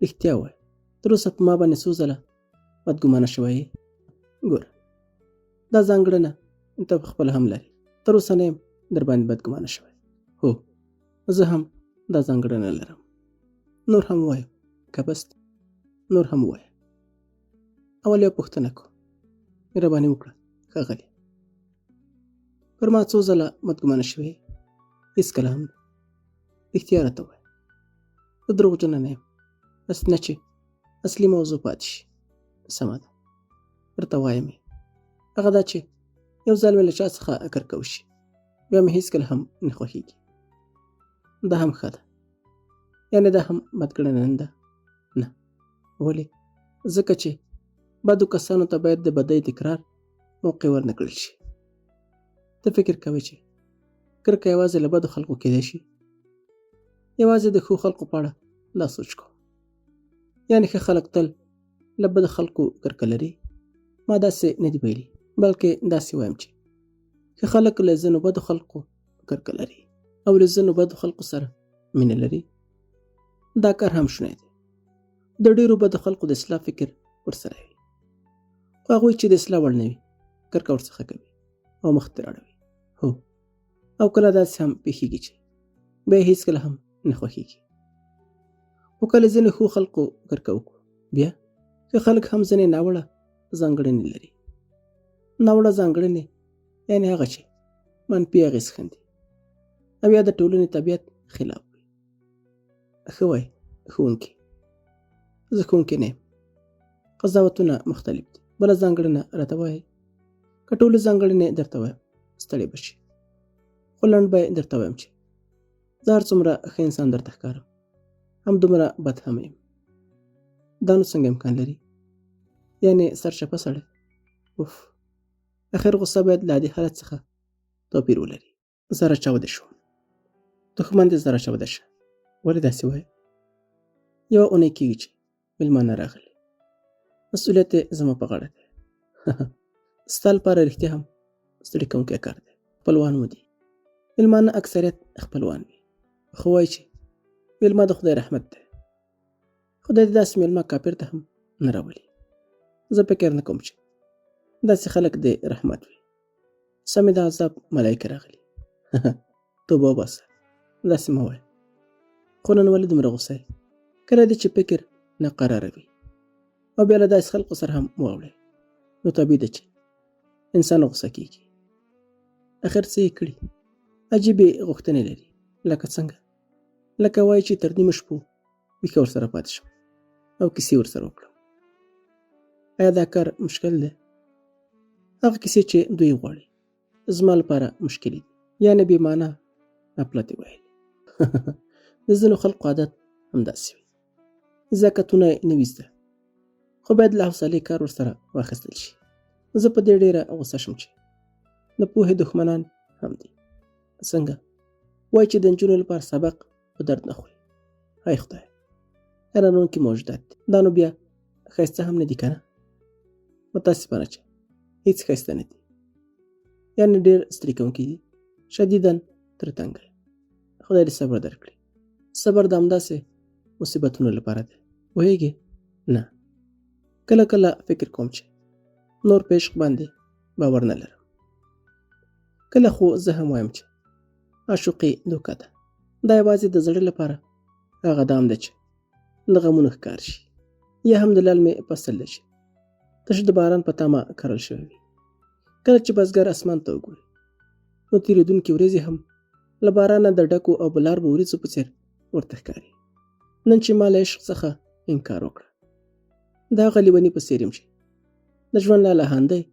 رښتیا وایه، تر اوسه په ما باندې څو ځله بدګمانه شوی یې؟ ګوره، دا ځانګړنه ته په خپله هم لرې. تر اوسه نه یم در باندې بدګمانه شوی. هو، زه هم دا ځانګړنه لرم. نور هم وایم که بس؟ نور هم وایه. اول یو پوښتنه کوم، مهرباني وکړه ښاغلی. پر ما څو ځله بدګمانه شوې؟ هېڅکله هم نه. رښتیا راته ووایه، زه دروغجنه نه یم. هسې نه چې اصلي موضوع پاتې شي. سمه ده، درته وایم یې. هغه دا چې یو ځل مې له چا څخه کرکه وشي، بیا مې هېڅکله هم نه خوښېږي. دا هم ښه ده، یعنې دا هم بدګړنه نه ده؟ نه. ولې؟ ځکه چې بدو کسانو ته باید د بدۍ تکرار موقع ورنه کړل شي. ته فکر کوې چې کرکه یوازې له بدو خلکو کېدای شي؟ یوازې د ښو خلکو په اړه دا سوچ کوم. یعنې ښه خلک تل له بدو خلکو کرکه لري؟ ما داسې نه دي ویلي، بلکې داسې وایم چې ښه خلک له ځینو بدو خلکو کرکه لري او له ځینو بدو خلکو سره مینه لري. دا کار هم شونی دی. د ډېرو بدو خلکو د اصلاح فکر ورسره وي، خو هغوی چې د اصلاح وړ نه وي کرکه ورڅخه کوي او مخ ترې اړوي. هو، او کله داسې هم پېښېږي چې بیا هېڅکله هم نه خوښېږي. خو که له ځینو ښو خلکو کرکه وکړو، بیا ښه خلک هم ځینې ناوړه ځانګړنې لري. ناوړه ځانګړنې یعنې هغه چې منفي اغېز ښندي او یا د ټولنې طبیعت خلاف وي. ښه وایي ښوونکي، زه ښوونکی نه یم. قضاوتونه مختلف دي. بله ځانګړنه راته وایي؟ که ټولې ځانګړنې درته وایم ستړی به شي، خو لنډ به یې درته وایم چې زه هر څومره ښه انسان درته ښکارم، همدومره بد هم یم. دا نو څنګه امکان لري؟ یعنې سرچپه سړی؟ اوف، اخر غوسه باید له عادي حالت څخه توپیر ولري. زره چاودې شوم. دښمن دې زره چاوده شه. ولې داسې وایې؟ یوه اونۍ کېږي چې مېلمانه راغلي، مسؤلیت یې زما په غاړه دی. ستا لپاره رښتیا هم ستړي کوونکی کار دی. خپلوان مو دي. مېلمانه اکثریت خپلوان وي، خو وایي چې مېلمه د خدای رحمت دی. خدای دې داسې مېلمه کافر ته هم نه راولي. زه فکر نه کوم چې داسې خلک دې رحمت وي. سمې د عذاب ملایکه راغلي. توبه وباسه، داسې مه وایه. خو نن ولې دومره غوسه یې؟ کله دې چې فکر ناقراره وي او بیا له داسې خلکو سره هم واوړې، نو طبیعي ده چې انسان غوسه کېږي. اخر څه یې کړي؟ عجیبې غوښتنې لري. لکه څنګه؟ لکه وایي چې تر نیمو شپو ویښه ورسره پاتې شم او کیسې ورسره وکړم. ایا دا کار مشکل دی؟ هغه کیسې چې دوی غواړي زما لپاره مشکلې دي، یعنې بې معنا اپلتې ویل. د ځینو خلکو عادت همداسې وي، نزاکتونه یې نه وي زده، خو باید له حوصلې کار ورسره واخیستل شي. زه په دې ډېره غوسه شم چې د پوهې دښمنان هم دي. څنګه؟ وایي چې د نجونو لپاره سبق په درد نه خوري. های خدای، حیرانوونکي موجودات دي. دا نو بیا ښایسته هم نه دي که نه؟ متاسفانه چې هیڅ ښایسته نه دي، یعنې ډېر ستړي کوونکي دي، شدیداً تر تنګ. خدای دې صبر درکړي. صبر د همداسې مصیبتونو لپاره دی، پوهېږې؟ نه، کله کله فکر کوم چې نور په عشق باندې باور نه لرم. کله خو زه هم وایم چې عاشقي دوکه ده. دا یوازې د زړه لپاره هغه دام دی چې د غمونو ښکار شي، یا هم د للمې فصل دی چې تش د باران په تمه کرل شوی وي. کله چې بزګر اسمان ته وګوري، نو تېرېدونکې ورځې هم له بارانه د ډکو او بلاربو وریځو په څېر ورته ښکاري. نن چې ما له عشق څخه انکار وکړه، د هغه لیوني په څېر یم چې د ژوند له لهاندۍ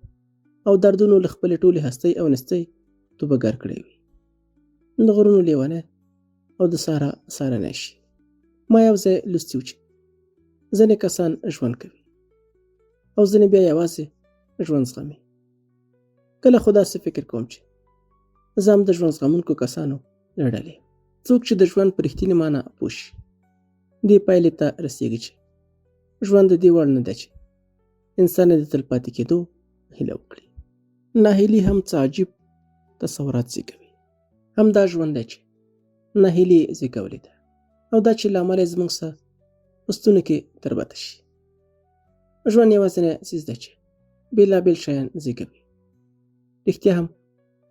او دردونو له خپلې ټولې هستۍ او نستۍ توبه ګر کړی وي. د غرونو لیونی او د سارا سارنی شي. ما یو ځای لوستي و چې ځینې کسان ژوند کوي او ځینې بیا یوازې ژوند زغمي. کله خو داسې فکر کوم چې زه هم د ژوند زغمونکو کسانو له ډلې یم، څوک چې د ژوند په رښتینې معنا پوه شي، دې پایلې ته رسېږي چې ژوند د دې وړ نه دی چې انسان یې د تلپاتې کېدو هیله وکړي. ناهیلي هم څه عجیب تصورات زېږوي. همدا ژوند دی چې ناهیلي یې زېږولې ده، او دا چې له امله یې زموږ ساه په ستوني کې تربته شي. ژوند یوازینی څیز دی چې بېلابېل شیان زېږوي. رښتیا هم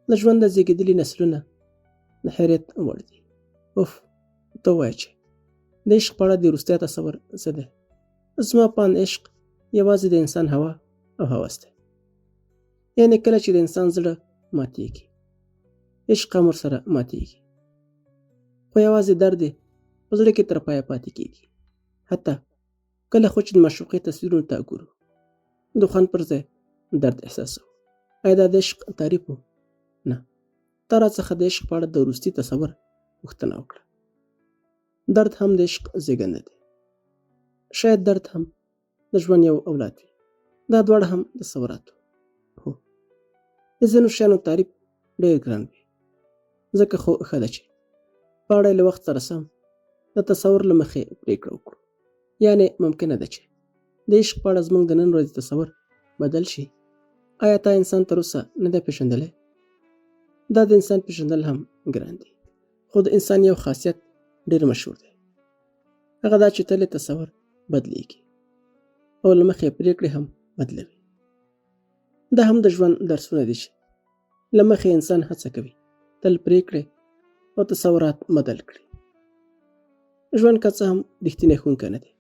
له ژونده زېږېدلي نسلونه د حیرت وړ دي. اوف، ته ووایه چې د عشق په اړه د وروستی تصور څه دی؟ زما په اند عشق یوازې د انسان هوا او هوس دی. یعنې کله چې د انسان زړه ماتېږي، عشق هم ورسره ماتېږي، خو یوازې درد یې په زړه کې تر پایه پاتې کېږي. حتی کله خو چې د معشوقې تصویرونو ته ګورو، د خوند پر ځای درد احساسوو. ایا دا د عشق تعریف و؟ نه، تا راڅخه د عشق په اړه د وروستي تصور پوښتنه وکړه. درد هم د عشق زېږنده دی. شاید درد هم د ژوند یو اولاد وي. دا دواړه هم تصورات وو. هو، د ځینو شیانو تعریف ډېر ګران وي، ځکه خو ښه ده چې په اړه یې له وخت سره سم د تصور له مخې پرېکړه وکړو. یعنې ممکنه ده چې د عشق په اړه زموږ د نن ورځې تصور بدل شي. آیا تا انسان تر اوسه نه دی پېژندلی؟ دا د انسان پېژندل هم ګران دي، خو د انسان یو خاصیت ډېر مشهور دی، هغه دا چې تل یې تصور بدلېږي او له مخې یې پرېکړې هم بدلوي. دا هم د ژوند درسونه دي چې له مخې انسان هڅه کوي تل پرېکړې او تصورات بدل کړي. ژوند که څه هم رښتینی ښوونکی نه دی،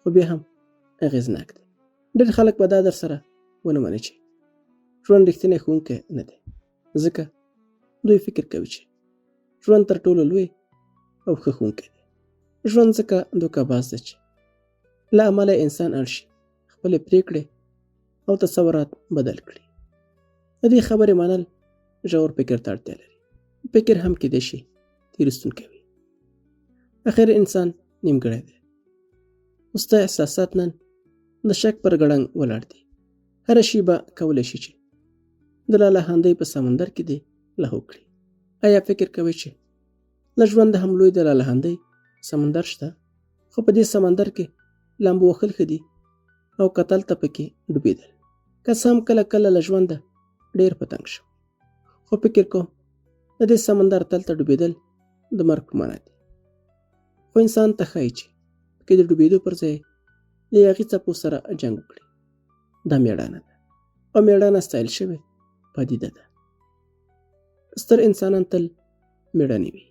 خو بیا هم اغېزناک دی. ډېر خلک به دا در سره ونه مني چې ژوند رښتینی ښوونکی نه دی، ځکه دوی فکر کوي چې ژوند تر ټولو لوی او ښه ښوونکی دی. ژوند ځکه دوکه باز دی چې له امله انسان اړ شي خپلې پرېکړې او تصورات بدل کړي. د دې خبرې منل ژور فکر ته اړتیا لري. فکر هم کېدای شي تېرېستونکی وي. اخر انسان نیمګړی دی. خو ستا احساسات نن د شک پر ګړنګ ولاړ دي. هره شیبه کولی شي چې د لالهاندۍ په سمندر کې دې لهو کړي. ایا فکر کوې چې له ژونده هم لوی د لالهاندۍ سمندر شته؟ خو په دې سمندر کې لامبو وهل ښه دي او کتل ته پکې ډوبېدل. که څه هم کله کله له ژونده ډېر په تنګ شم، خو فکر کوم د دې سمندر تل ته ډوبېدل د مرګ په معنا دي. خو انسان ته ښایي چې پکې د ډوبېدو پر ځای له یاغي څپو سره جنګ وکړي. دا مېړانه ده او مېړانه ستایل شوې پدیده ده. ستر انسانان تل مېړني وي،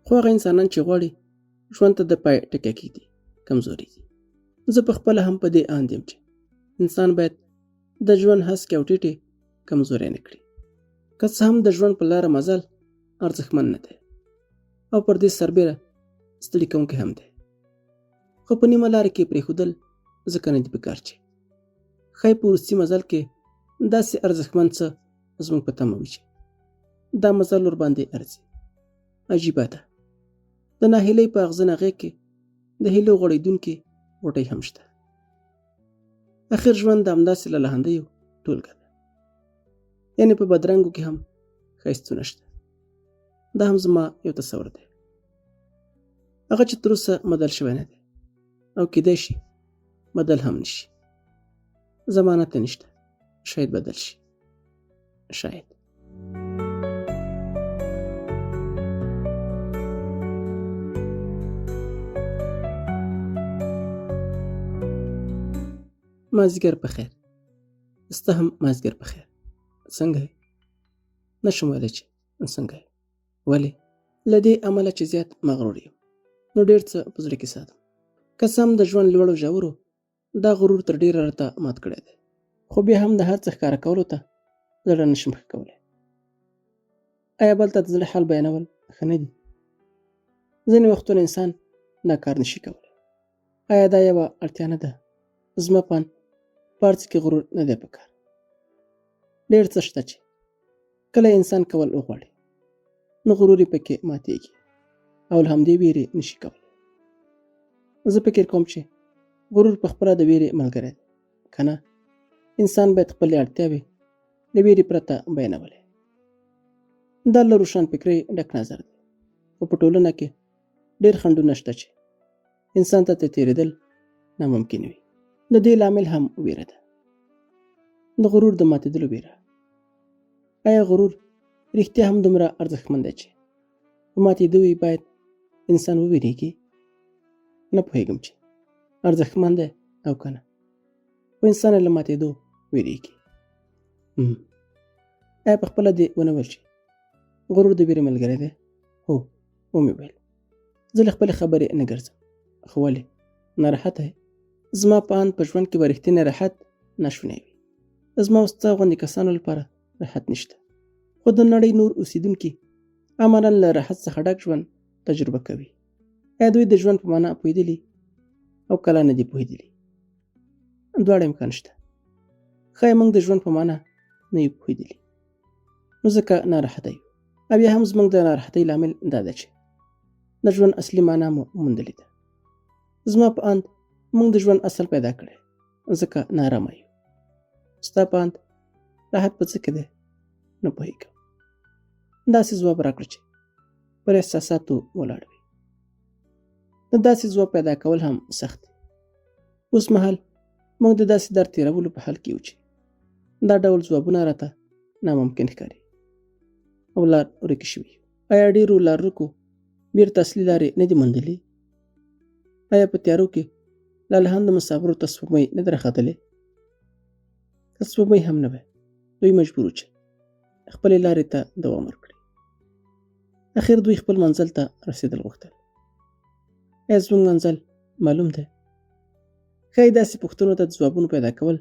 خو هغه انسانان چې غواړي ژوند ته د پای ټکی کېږدي کمزوري دي. زه په خپله هم په دې اند یم چې انسان باید د ژوند هسکې او ټیټې کمزورې نه کړي. که څه هم د ژوند په لاره مزل ارزښتمن نه دی او پر دې سربېره ستړي کوونکی هم دی، خو په نیمه لاره کې پرېښودل ځکه نه دي پکار چې ښایي په وروستي مزل کې داسې ارزښتمن څه زموږ په تمه وي چې دا مزل ورباندې ارزي. عجیبه ده، د ناهیلۍ په اغزنه غېږ کې د هیلو غوړېدونکې غوټۍ هم شته. اخر ژوند د همداسې لالهاندیو ټولګه ده، یعنې په بدرنګو کې هم ښایستونه شته. دا هم زما یو تصور دی، هغه چې تر اوسه بدل شوی نه دی او کیدای شي بدل هم نشي. ضمانت نشته، شاید بدل شي، شاید. مازیګر په خیر. ستا هم مازیګر په خیر. څنګه یې؟ نشم ویلی چې څنګه یې. ولې؟ له دې امله چې زیات مغرور یم، نو ډېر څه په زړه کې ساتم. که څه هم د ژوند لوړو ژورو دا غرور تر ډېره راته مات کړی دی، خو بیا هم د هر څه ښکاره کولو ته زړه نشم ښه کولی. ایا بل ته د زړه حال بیانول ښه نه دي؟ ځینې وختونه انسان دا کار نشي کولی. ایا دا یوه اړتیا نه ده؟ زما په اند په هر څه کې غرور نه دی پکار. ډېر څه شته چې کله انسان کول وغواړي نو غرور یې پکې ماتېږي او له همدې ویرې نشي کولی. زه فکر کوم چې غرور په خپله د ویرې ملګری دی، که نه انسان باید خپلې اړتیاوې له ویرې پرته بیانولی. دا له روښانفکرۍ ډک نظر دی، خو په ټولنه کې ډېر خنډونه شته چې انسان ته تېرېدل ناممکن وي. د دې لامل هم ویره ده، د غرور د ماتېدلو ویره. ایا غرور رښتیا هم دومره ارزښتمن دی چې په ماتېدو یې باید انسان وویرېږي؟ نه پوهېږم چې ارزښتمن دی او که نه، خو انسان یې له ماتېدو ویرېږي. ایا په خپله دې ونه ویل چې غرور د ویرې ملګری دی؟ هو، ومې ویل. زه له خپلې خبرې نه ګرځم. خو ولې ناراحته یې؟ زما په اند په ژوند کې به رښتینی راحت ناشونی وي. زما او ستا غوندې کسانو لپاره راحت نشته، خو د نړۍ نور اوسیدونکي عملا له راحت څخه ډک ژوند تجربه کوي. ایا دوی د ژوند په معنا پوهېدلي او کله نه دي پوهېدلي؟ دواړه امکان شته. ښایي موږ د ژوند په معنا نه یو پوهېدلي، نو ځکه ناراحته یو. او یا هم زموږ د ناراحتۍ لامل دا ده چې د ژوند اصلي معنا مو موندلې ده. زما په اند موږ د ژوند اصل پیدا کړی، ځکه نارامه یو. ستا په اند راحت په څه کې دی؟ نه پوهېږم. داسې ځواب راکړه چې پر احساساتو ولاړ وي. د داسې ځواب پیدا کول هم سخت دی. اوس مهال موږ د داسې درد تېرولو په حال کې یو چې دا ډول ځوابونه راته ناممکن ښکاري او لار ورکې شوي. ایا ډېرو لار ورکو بېرته اصلي لارې نه دي موندلې؟ ایا په تیارو کې لالهاندو مسافرو ته سپوږمۍ نه ده راختلې؟ که سپوږمۍ هم نه وه، دوی مجبور وو چې خپلې لارې ته دوام ورکړي. اخر دوی خپل منزل ته رسېدل غوښتل. ایا زموږ منزل معلوم دی؟ ښایي داسې پوښتنو ته د ځوابونو پیدا کول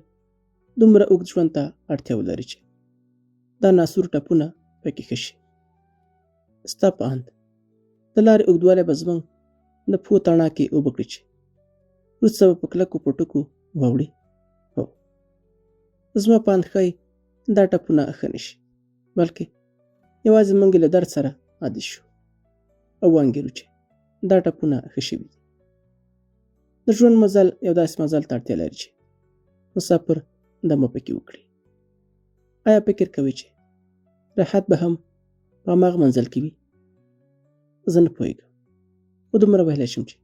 دومره اوږد ژوند ته اړتیا ولري چې دا ناسور ټپونه پکې ښه شي. ستا په اند د لارې اوږدوالی به زموږ د پښو تڼاکې اوبه کړي چې وروسته به په کلکو پټکو واوړي؟ هو، زما په اند ښایي دا ټپونه ښه نه شي، بلکې یوازې موږ له درد سره عادي شو او وانګیرو چې دا ټپونه ښه شوي دي. د ژوند مزل یو داسې مزل ته اړتیا لري چې مسافر دمه پکې وکړي. آیا فکر کوي چې راحت به هم په هماغه منزل کې وي؟ زه نه پوهېږم، خو دومره ویلی شم چې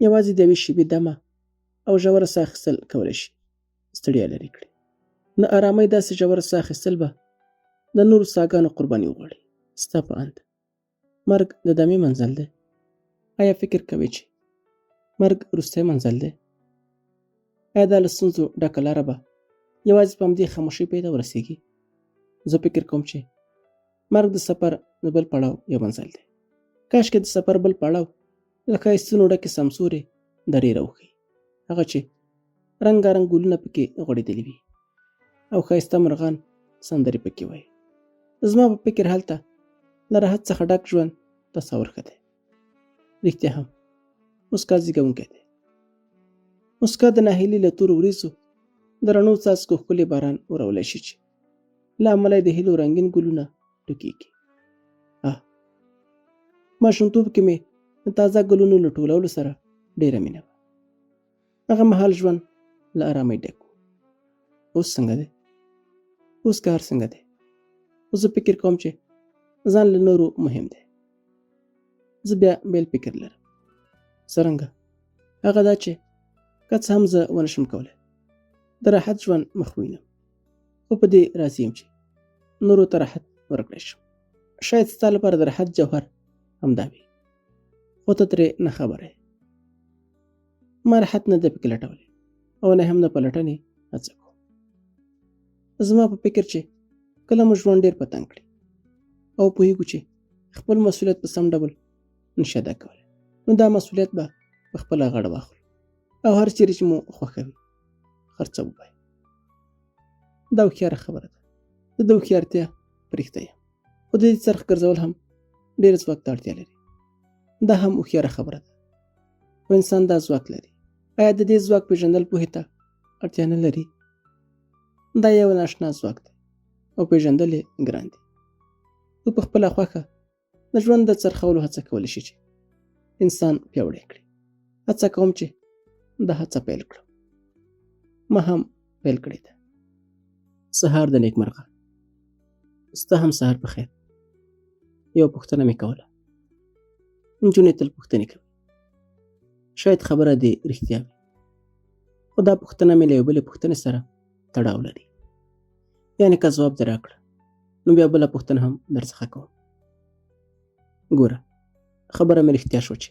یوازې د یوې شېبې دمه او ژوره ساه اخیستل کولی شي ستړیا لرې کړي. نه ارامۍ داسې ژوره ساه اخیستل به د نورو ساګانو قرباني وغواړي. ستا په اند مرګ د دمې منزل دی؟ آیا فکر کوې چې مرګ وروستی منزل دی؟ آیا دا له ستونزو ډکه لاره به یوازې په همدې خاموشۍ پای ته ورسېږي؟ زه فکر کوم چې مرګ د سفر د بل پړاو یو منزل دی. کاشکې د سفر بل پړاو له ښایستونو ډکې سمسورې درې راوښیي، هغه چې رنګارنګ ګلونه پکې غوړېدلي وي او ښایسته مرغان سندرې پکې وایي. زما په فکر هلته له راحت څخه ډک ژوند تصور ښه دی. رښتیا هم موسکا زیږونکی دی. موسکا د ناهیلي له تورو وریځو د رڼو څاڅکو ښکلی باران ورولی شي چې له امله یې د هیلو رنګین ګلونه ټوکېږي. آه، ماشومتوب کې مې د تازه ګلونو له ټولولو سره ډېره مینه وه. هغه مهال ژوند له ارامۍ ډک و. اوس څنګه دی؟ اوس کار څنګه دی؟ خو زه فکر کوم چې ځان له نورو مهم دی. زه بیا بېل فکر لرم. څرنګه؟ هغه دا چې که څه هم زه ونه شم کولی د راحت ژوند مخ وینم، خو په دې راضي یم چې نورو ته راحت ورکړی شم. شاید ستا لپاره د راحت جوهر همدا وي، خو ته ترې نه خبره یې. ما راحت نه دی پکې لټولی او نه هم د پلټنې هڅه کوم. زما په فکر چې کله مو ژوند ډېر په تنګ کړي او پوهېږو چې خپل مسؤلیت په سم ډول نشي ادا کولی، نو دا مسؤلیت به په خپله غاړه واخلو او هر چیرې چې مو خوښه وي خرڅوو به. دا هوښیاره خبره ده. زه د هوښیارتیا پرښته یم، خو د دې څرخ ګرځول هم ډېر ځواک ته اړتیا لري. دا هم هوښیاره خبره ده، خو انسان دا ځواک لري. آیا د دې ځواک پېژندل پوهې ته اړتیا نه لري؟ دا یو ناشنا ځواک دی او پېژندل یې ګران دي. خو په خپله خوښه د ژوند د څرخولو هڅه کولی شي چې انسان پیاوړی کړي. هڅه کوم چې دا هڅه پیل کړم. ما هم پیل کړې ده. سهار د نیکمرغه. ستا هم سهار په خیر. یوه پوښتنه مې کوله. نجونې تل پوښتنې کوي. شاید خبره دې رښتیا وي، خو دا پوښتنه مې له یو بلې پوښتنې سره تړاو لري. یعنې که ځواب دې راکړه نو بیا بله پوښتنه هم درڅخه کوم. ګوره، خبره مې رښتیا شوه چې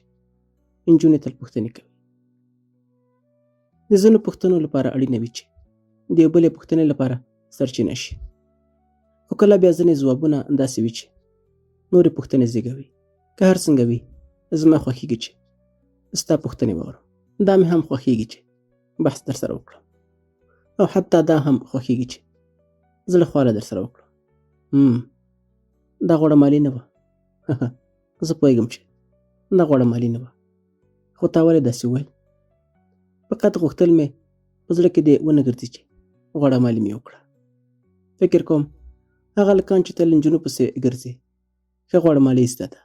نجونې تل پوښتنې کوي. د ځینو پوښتنو لپاره اړینه وي چې د یو بلې پوښتنې لپاره سرچینه شي، خو کله بیا ځینې ځوابونه داسې وي چې نورې پوښتنې زیږوي. که هر څنګه وي، زما خوښیږي چې ستا پوښتنې واورم. دا مې هم خوښیږي چې بحث در سره وکړم، او حتی دا هم خوښیږي چې زړه خواله در سره وکړم. دا غوړه مالي نه وه. زه پوهېږم چې دا غوړه مالي نه وه، خو تا ولې داسې وویل؟ فقط غوښتل مې په زړه کې دې ونه ګرځي چې غوړه مالي مې وکړه. فکر کوم هغه هلکان چې تل نجونو پسې ګرځي ښه غوړه مالي زده ده.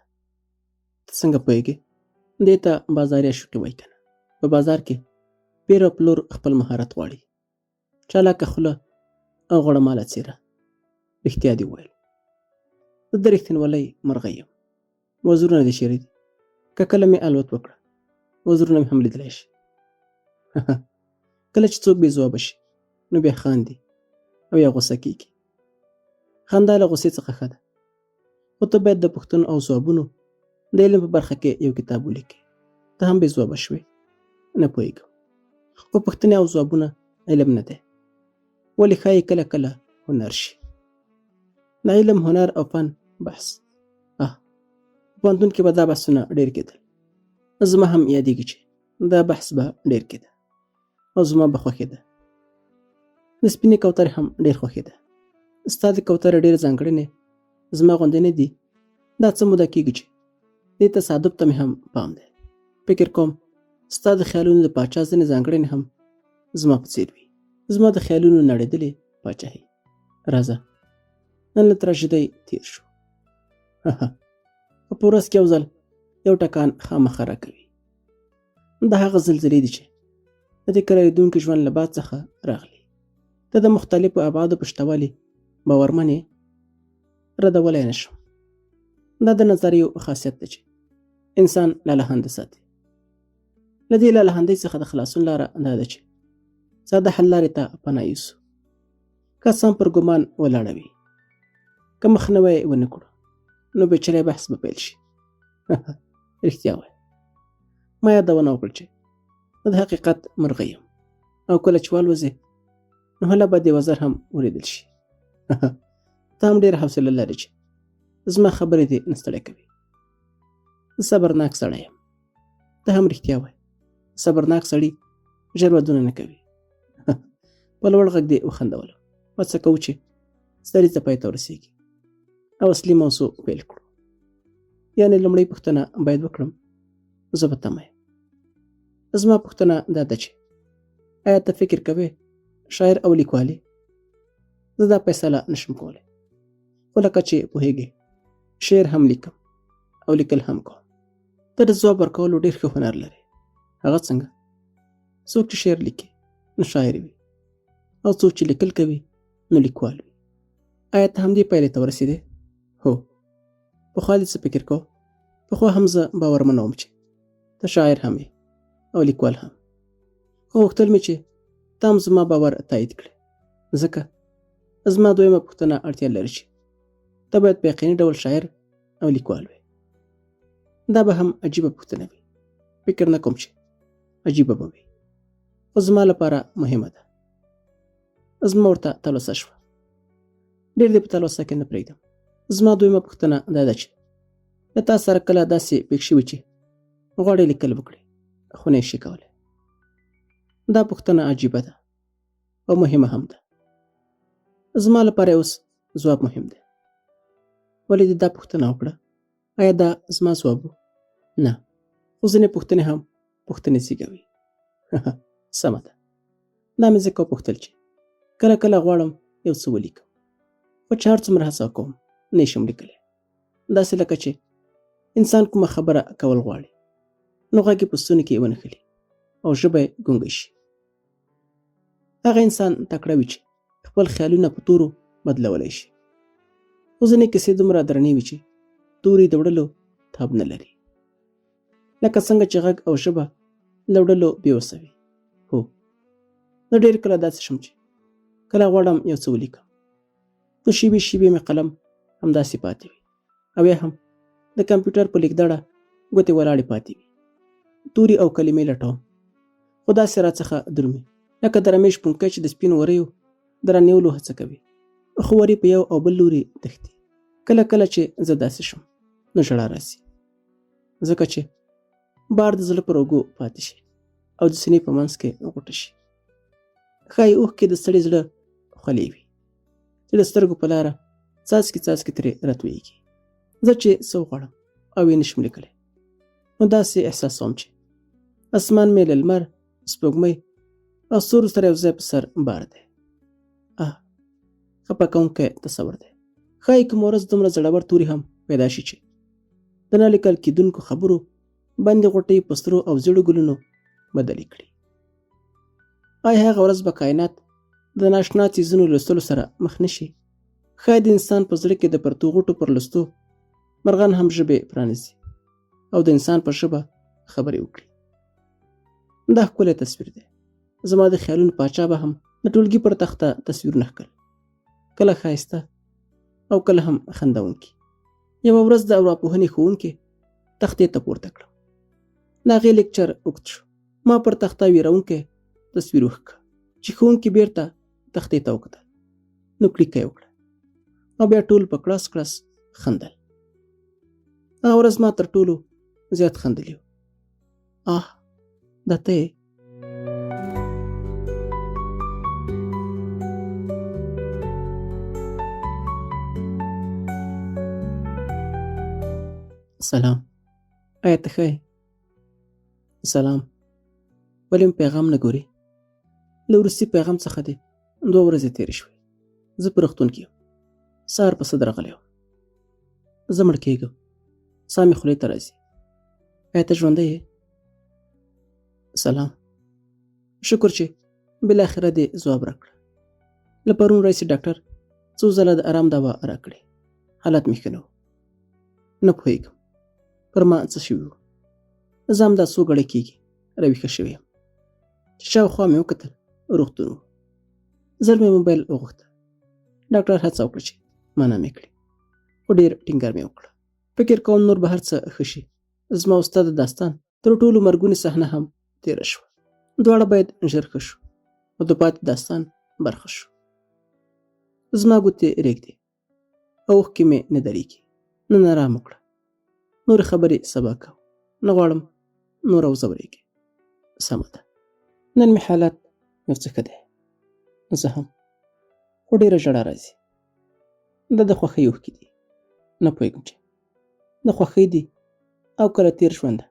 ته څنګه پوهېږې؟ دې ته بازاري عشقي وایي که نه؟ په بازار کې پېر او پلور خپل مهارت غواړي. چالاکه خوله او غوړه ماله څېره. رښتیا دې وویل. زه د رښتینولۍ مرغۍ یم. وزرونه دې چېرې دي؟ که کله مې الوت وکړه وزرونه مې هم لیدلی شي. کله چې څوک بې ځوابه شي نو بیا خاندي او یا غوسه کیږي. خندا له غوسې څخه ښه ده، خو ته باید د پوښتنو او ځوابونو د علم په برخه کې یو کتاب ولیکې. ته هم بې ځوابه شوې؟ نه پوهېږم، خو پوښتنې او ځوابونه علم نه دی، ولې ښایي کله کله هنر شي. د علم، هنر او فن بحث. په پوهنتون کې به دا بحثونه ډېر کېدل. زما هم یادېږي چې دا بحث به ډېر کېده او زما به خوښېده. د سپینې کوترې هم ډېر خوښېده. ستا د کوترې ډېرې ځانګړنې زما غوندې نه دي. دا څه موده کېږي چې دې تصادف ته مې هم پام دی. فکر کوم ستا د خیالونو د پاچا ځینې ځانګړنې هم زما په څېر وي. زما د خیالونو نړېدلې پاچاهي. راځه نن له تراژیدۍ تېر شو. په ورځ کې یو ځل یو ټکان خامخا راکوي. دا هغه زلزلې دي چې د دې کرارېدونکي ژوند له باد څخه راغلي. ته د مختلفو ابعادو په شتوالي باورمن یې؟ ردولی نه شم. دا د نظریو خاصیت دی چې انسان لالهانده ساتي. له دې لالهاندۍ څخه د خلاصون لاره دا ده چې ساده حل لارې ته پناه یوسو. که سم پر ګمان ولاړه وي، که مخنیوی یې ونه کړو نو پېچلی بحث به پیل شي. رښتیا وایې، ما یادونه وکړه چې زه د حقیقت مرغۍ یم او کله چې والوځې نو هله به دې وزر هم ولیدل شي. ته هم ډېره حوصله لرې چې زما خبرې دې نه ستړی کوي. زه صبرناک سړی یم. ته هم رښتیا وایې، صبرناک سړي ژر ودونه نه کوي. په لوړ غږ دې وخندولم. هڅه کوو چې سریزه پای ته ورسېږي او اصلي موضوع پیل کړو. یعنې لومړۍ پوښتنه باید وکړم. زه په تمه یم. زما پوښتنه دا ده چې آیا ته فکر کوې شاعر او لیکوال یې؟ زه دا فیصله نشم کولی، خو لکه چې پوهېږې شعر هم لیکم او لیکل هم کوم. ته د ځواب ورکولو ډېر ښه هنر لرې. هغه څنګه؟ څوک چې شعر لیکي نو شاعر وي او څوک چې لیکل کوي نو لیکوال وي. آیا ته همدې پایلې ته ورسېدې؟ هو. پخوا دې څه فکر کو؟ پخوا هم زه باورمن وم چې ته شاعر هم یې او لیکوال هم، خو غوښتل مې چې ته هم زما باور تایید کړې، ځکه زما دویمه پوښتنه اړتیا لري چې ته باید په یقیني ډول شاعر او لیکوال وې. دا به هم عجیبه پوښتنه وي. فکر نه کوم چې عجیبه به وي، خو زما لپاره مهمه ده. زما ورته تلوسه شوه. ډېر دې په تلوسه کې نه پرېږدم. زما دویمه پوښتنه دا ده چې له تا سره کله داسې پېښ شوي چې غواړې لیکل وکړې خو نه شې کولی؟ دا پوښتنه عجیبه ده او مهمه هم ده. زما لپاره اوس ځواب مهم دی. ولې دې دا پوښتنه وکړه؟ آیا دا زما ځواب و؟ نه، خو ځینې پوښتنې هم پوښتنې زیږوي. سمه ده. دا مې ځکه وپوښتل چې کله کله غواړم یو څه ولیکم، خو چې هر څومره هڅه کوم نه شم لیکلی. داسې لکه چې انسان کومه خبره کول غواړي نو غږ یې په ستوني کې ونښلي او ژبه یې ګونګۍ شي. هغه انسان تکړه وي چې خپل خیالونه په تورو بدلولی شي، خو ځینې کیسې دومره درنې وي چې توري د وړلو تاب نه لري، لکه څنګه چې غږ او ژبه له وړلو بېوسه وي. هو، زه ډېر کله داسې شم چې کله غواړم یو څه ولیکم نو شیبې شیبې مې قلم همداسې پاتې وي او یا هم د کمپیوټر په لیکدړه ګوتې ولاړې پاتې وي. توري او کلمې لټوم خو داسې راڅخه درومي لکه د رمې شپونکی چې د سپینو وریو د رانیولو هڅه کوي، خو وري په یو او بل لوري تښتي. کله کله چې زه داسې شم نو ژړا راځي، ځکه چې بار د زړه پر اوږو پاتې شي او د سینې په منځ کې غوټه شي. ښایي اوښکې د ستړي زړه خولې وي چې د سترګو په لاره څاڅکي څاڅکي ترې راتویږي. زه چې څه وغواړم او یې نشم لیکلی نو داسې احساسوم چې اسمان مې له لمر، سپوږمۍ او ستورو سره یو ځای په سر بار دی. آه، خپه کوونکی تصور دی. ښایي کومه ورځ دومره زړور توري هم پیدا شي چې د نه لیکل کېدونکو خبرو بندې غوټۍ په سرو او زیړو ګلونو بدلې کړي. آیا هغه ورځ به کائنات د ناشنا څیزونو لوستلو سره مخ نه شي؟ ښایي د انسان په زړه کې د پرتو غوټو پر لوستو مرغان هم ژبې پرانیزي او د انسان په ژبه خبرې وکړي. دا ښکلی تصویر دی. زما د خیالونو پاچا به هم د ټولګي پر تخته تصویرونه ښکل، کله ښایسته او کله هم خندوونکي. یوه ورځ د ارواپوهنې ښوونکې تختې ته پورته کړم. د هغې لیکچر اوږد شو. ما پر تخته ویرونکی تصویر وښکه چې ښوونکي بیرته تختې ته وکتل نو کړیکه یې وکړه او بیا ټول په کړس کړس خندل. هغه ورځ ما تر ټولو زیات خندلي وو. آه دا ته یې؟ سلام، آیا ته ښه یې؟ سلام، ولې مې پیغام نه ګورې؟ له وروستي پیغام څخه دې دوه ورځې تېرې شوې. زه په روغتون کې یم. سهار په سد راغلی وم. زه مړ کېږم. ساه مې خولې ته راځي. ایا ته ژوندی یې؟ سلام، شکر چې بالاخره دې ځواب راکړ. له پرون راهیسې ډاکټر څو ځله د ارام دوا راکړې. حالت مې ښه نه و. نه پوهېږم پر ما څه شوي وو. زه همدا څو ګړۍ کېږي راویښه شوې یم. چې شاوخوا مې وکتل روغتون و. زر مې موبایل وغوښته. ډاکټر هڅه وکړه چې منع مې کړي، خو ډېر ټینګار مې وکړ. فکر کوم نور به هر څه ښه شي. زما او ستا د داستان تر ټولو مرګونې صحنه هم تېره شوه. دواړه باید ژر ښه شو او د پاتې داستان برخه شو. زما ګوتې رېږدي او اوښکې مې نه درېږي. نن ارام وکړه، نورې خبرې سبا کوو. نه غواړم نوره وځورېږې. سمه ده، نن مې حالت یو څه ښه دی. زه هم، خو ډېره ژړا راځي. دا د خوښۍ اوښکې دي. نه پوهېږم چې د خوښۍ دي او کله تېر ژونده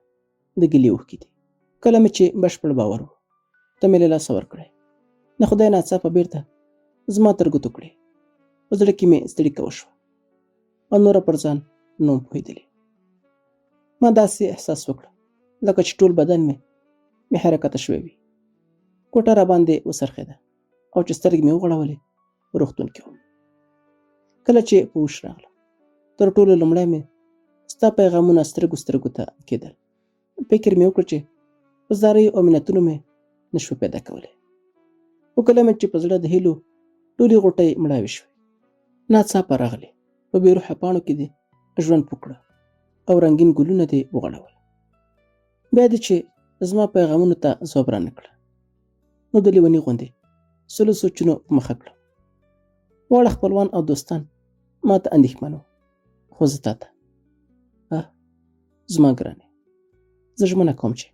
د ګیلې اوښکې دي. کله مې چې بشپړ باور و، ته مې له لاسه ورکړې. د خدای ناڅاپه بېرته زما تر ګوتو کړې. په زړه کې مې ستړیکه وشوه او نوره پر ځان نه وم پوهېدلې. ما داسې احساس وکړه لکه چې ټول بدن مې بې حرکته شوی وي. کوټه راباندې وڅرخېده او چې سترګې مې وغړولې په روغتون کې وم. کله چې په هوښ راغلم، تر ټولو لومړی مې ستا پیغامونه سترګو سترګو ته کېدل. فکر مې وکړ چې په زاریو او منتونو مې نشو پیدا کولی. خو کله مې چې په زړه د هیلو ټولې غوټۍ مړاوې شوې، ناڅاپه راغلې، په بې روحه پاڼو کې دې ژوند پوکړه او رنګین ګلونه دې وغړول. بیا دې چې زما پیغامونو ته ځواب رانه کړه، نو د لیوني غوندې سلو سوچونو په مخه کړم. واړه خپلوان او دوستان ما ته اندېښمن وو، خو زه تا ته. آه زما ګرانې، زه ژمنه کوم چې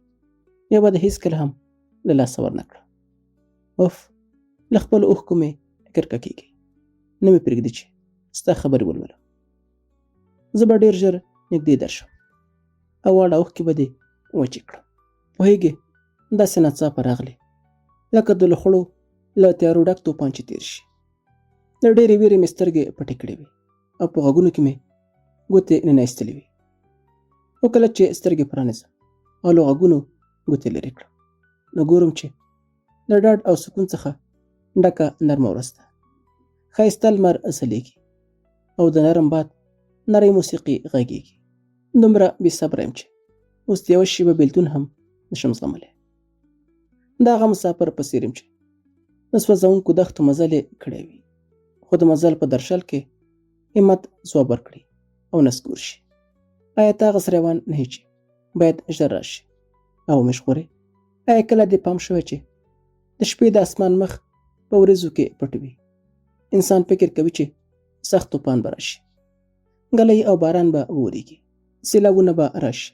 بیا به د هېڅکله هم له لاسه ورنه کړم. اوف، له خپلو اوښکو مې کرکه کېږي. نه مې پرېږدي چې ستا خبرې ولولم. زه به ډېر ژر نږدې درشم او واړه اوښکې به دې وچې کړم. پوهېږې، داسې ناڅاپه راغلې لکه د لوخړو له تیارو ډک توپان چې تېر شي. د ډېرې وېرې مې سترګې پټې کړې وې او په غوږونو کې مې ګوتې ننه ایستلې وې. خو کله چې سترګې پرانیزم او له غوږونو ګوتې لرې کړم، نو ګورم چې له ډاډ او سکون څخه ډکه نرمه ورځ ده. ښایسته لمر ځلېږي او د نرم باد نرۍ موسیقي غږېږي. دومره بې صبره یم چې اوس د یوه شېبه بېلتون هم نشم زغملی. د هغه مسافر په څېر یم چې د سوځونکو دښتو مزل یې کړی وي، خو د مزل په درشل کې همت ځواب ورکړي او نسکور شي. آیا ته هغه سریوان نه یې چې باید ژر راشي او مې ژغورې؟ آیا کله دې پام شوی چې د شپې د اسمان مخ په ورېځو کې پټ وي؟ انسان فکر کوي چې سخت توپان به راشي، ږلۍ او باران به وورېږي، سیلاوونه به راشي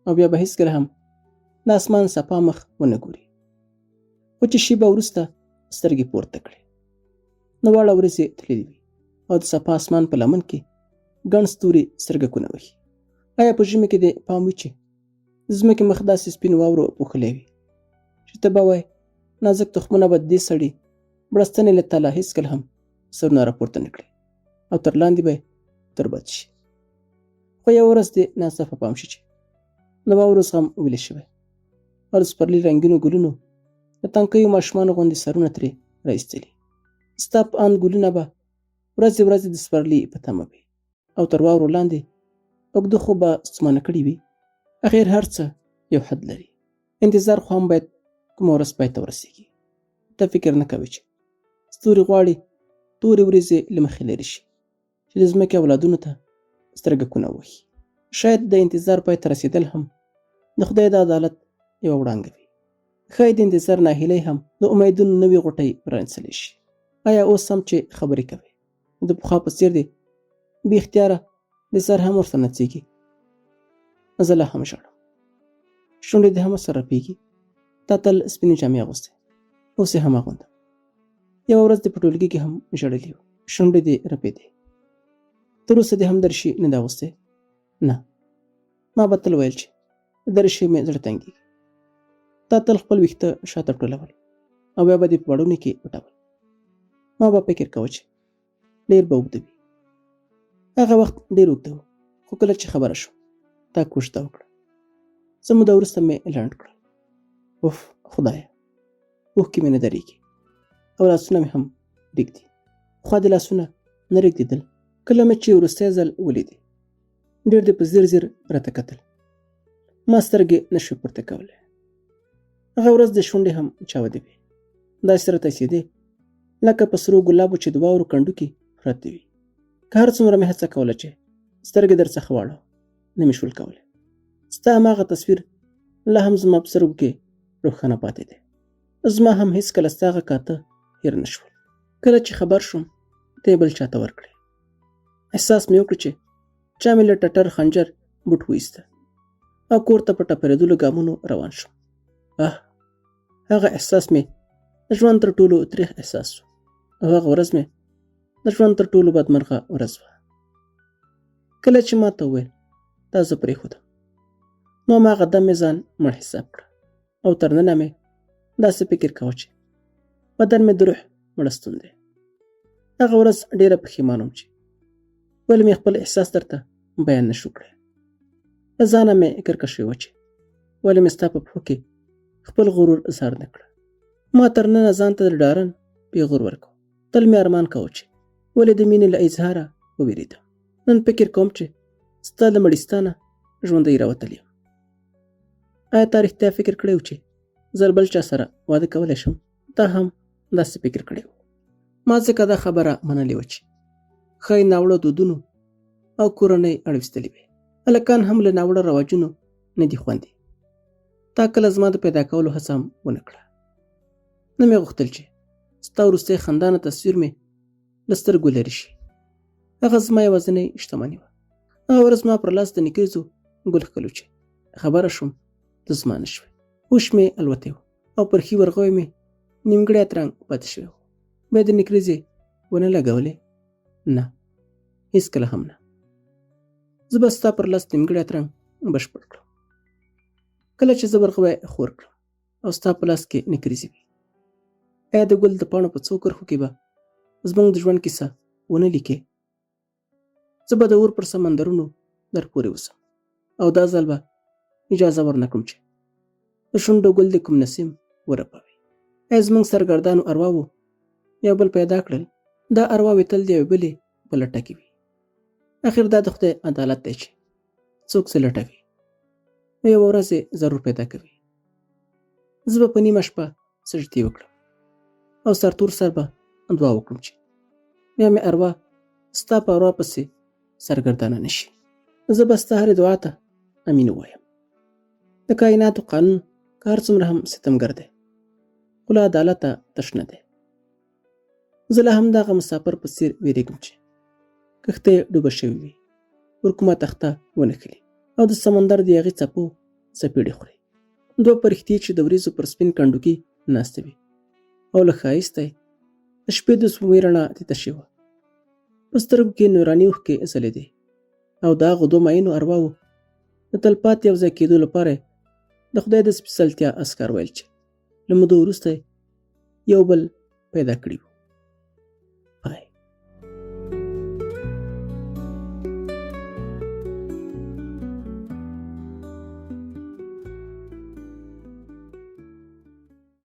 او بیا به هېڅکله هم د اسمان صفا مخ ونه ګوري. خو چې شیبه وروسته سترګې پورته کړي، نو واړه ورځې تللې وي او د صفا اسمان په لمن کې ګڼ ستوري سترګکونه وهي. آیا په ژمي کې دې پام وي چې د ځمکې مخ داسې سپین واورو پوښلی وي چې ته به وایې نازک تخمونه به د دې سړي بړستنې له تله هېڅکله هم سرونه راپورته نه کړي او تر لاندې به یې تربت شي. خو یوه ورځ دې ناڅاپه پام شي چې د واورو زغم ویلي شوی او د سپرلي رنګینو ګلونو د تنکیو ماشومانو غوندې سرونه ترې را ایستلي. ستا په اند ګلونه به ورځې ورځې د سپرلي په تمه وي او تر واورو لاندې اوږده خوب به ستومانه کړي وي. اخر هر څه یو حد لري. انتظار خو هم باید کومه ورځ پای ته ورسېږي. ته فکر نه کوې چې ستوري غواړي تورې ورېځې له مخې لرې شي چې د ځمکې اولادونو ته سترګکونه ووهي. شاید د انتظار پای ته رسېدل هم د خدای د عدالت یوه وړانګه وي. ښایي د انتظار ناهیلۍ هم د امیدونو نوې غوټۍ پرانیستلی شي. آیا اوس هم چې خبرې کوې د پخوا په څېر دې بې اختیاره د سر هم ورته نڅېږي؟ زه لا هم ژاړم. شونډې دې هم سره رپېږي. تا تل سپینې جامې اغوستې، اوس یې هم اغوندم. یوه ورځ دې په ټولګي کې هم ژړلي وو، شونډې دې رپېدې. تر اوسه دې هم درشي نه ده اغوستې؟ نه، ما به تل ویل چې د درشي مې زړه تنګېږي. تا تل خپل ویښته شاته ټولول او بیا به دې په پړوني کې پټول. ما به فکر کاوه چې ډېر به اوږده وي. هغه وخت ډېر اوږده و، خو کله چې خبره شوم تا کوژده وکړه. څه موده وروسته مې لنډ کړل. اوف خدایه، اوښکې مې نه درېږي او لاسونه مې هم رېږدي. پخوا دې لاسونه نه رېږدېدل. کله مې چې وروستی ځل ولیدې، ډېر دې په ځیر ځیر راته کتل. ما سترګې نه شوې پورته کولی. هغه ورځ دې شونډې هم چاودې وې، داسې راته ایسېدې لکه په سرو ګلابو چې د واورو کنډو کې پراته وي. که هر څومره مې هڅه کوله چې سترګې درڅخه واړوم، نه مې شول کولی. ستا هماغه تصویر لا هم زما په سترګو کې روښانه پاتې دی. زما هم هېڅکله ستا هغه کاته هېر نه شول. کله چې خبر شوم ته یې بل چاته ورکړې، احساس مې وکړ چې چا مې له ټټر خنجر بوټ وایسته او کور ته په ټپرېدلو ګامونو روان شوم. اه، هغه احساس مې د ژوند تر ټولو تریخ احساس و او هغه ورځ مې د ژوند تر ټولو بدمرغه ورځ وه. کله چې ما ته وویل تا زه پرېښودم، نو هماغه دم مې ځان مړ حساب کړ او تر ننه مې داسې فکر کاوه چې بدن مې د روح مړستون دی. هغه ورځ ډېره پښیمان وم چې ولې مې خپل احساس درته بیان نه شو کړی. له ځانه مې کرکه شوې وه چې ولې مې ستا په پښو کې خپل غرور اظهار نه کړ. ما تر ننه ځان ته د ډارن پیغور ورکو. تل مې ارمان کاوه چې ولې د مینې له اظهاره وویرېدم. نن فکر کوم چې ستا له مړیستانه ژوندی راوتلی یم. آیا تا رښتیا فکر کړی و چې زه بل چا سره واده کولی شم؟ تا هم داسې فکر کړی و. ما ځکه دا خبره منلې وه چې ښایي ناوړه دودونو او کورنۍ اړویستلې وي. هلکان هم له ناوړه رواجونو نه دي خوندي. تا کله زما د پیدا کولو هڅه هم ونه کړه. نه مې غوښتل چې ستا وروستی خندانه تصویر مې له سترګو لرې شي. هغه زما یوازینۍ شتمني وه. هغه ورځ ما پر لاس د نکریزو ګل ښکلو چې خبره شوم ته زما نه شوې. هوش مې الوتی و او پر ښي ورغوی مې نیمګړی اترنګ پاتې شوی و. بیا د نکریزې ونه لګولې؟ نه، هېڅکله هم نه. زه به ستا پر لاس نیمګړی اترنګ بشپړ کړم. کله چې زه ورغوی خور کړم او ستا په لاس کې نکریزې وي، ایا د ګل د پاڼو په څو کرښو کې به زموږ د ژوند کیسه ونه لیکې؟ زه به د اور پر سمندرونو در پورې وسم او دا ځل به اجازه ورنه کړم چې د شونډو ګل دې کوم نسیم ورپوي. ایا زموږ سرګردانو ارواوو یو بل پیدا کړل؟ دا ارواوې تل د یوې بلې په لټه کې وي. اخر دا د خدای عدالت دی چې څوک څه لټوي نو یوه ورځ یې ضرور پیدا کوي. زه به په نیمه شپه سجدې وکړم او سرتور سر به دعا وکړم چې بیا مې اروا ستا په اروا پسې سرګردانه نه شي. زه به ستا هرې دعا ته امین ووایم. د کایناتو قانون که هر څومره هم ستمګر دی، خو له عدالته تش نه دی. زه لا هم د هغه مسافر په څېر وېرېږم چې کښتۍ یې ډوبه شوې وي، پر کومه تخته ونښلي او د سمندر د یاغي څپو څپېړې خوري. دوه پرښتې چې د وریځو پر سپین کنډوکي ناستې وې او له ښایسته یې د شپې د سپوږمۍ رڼا تیته شوې وه، په سترګو کې نوراني اوښکې ځلېدې او د هغو دوو مئینو ارواوو د تلپاتې یوځای کېدو لپاره یې د خدای د سپېڅلتیا اذکار ویل چې له مودو وروسته یې یو بل پیدا کړي وو.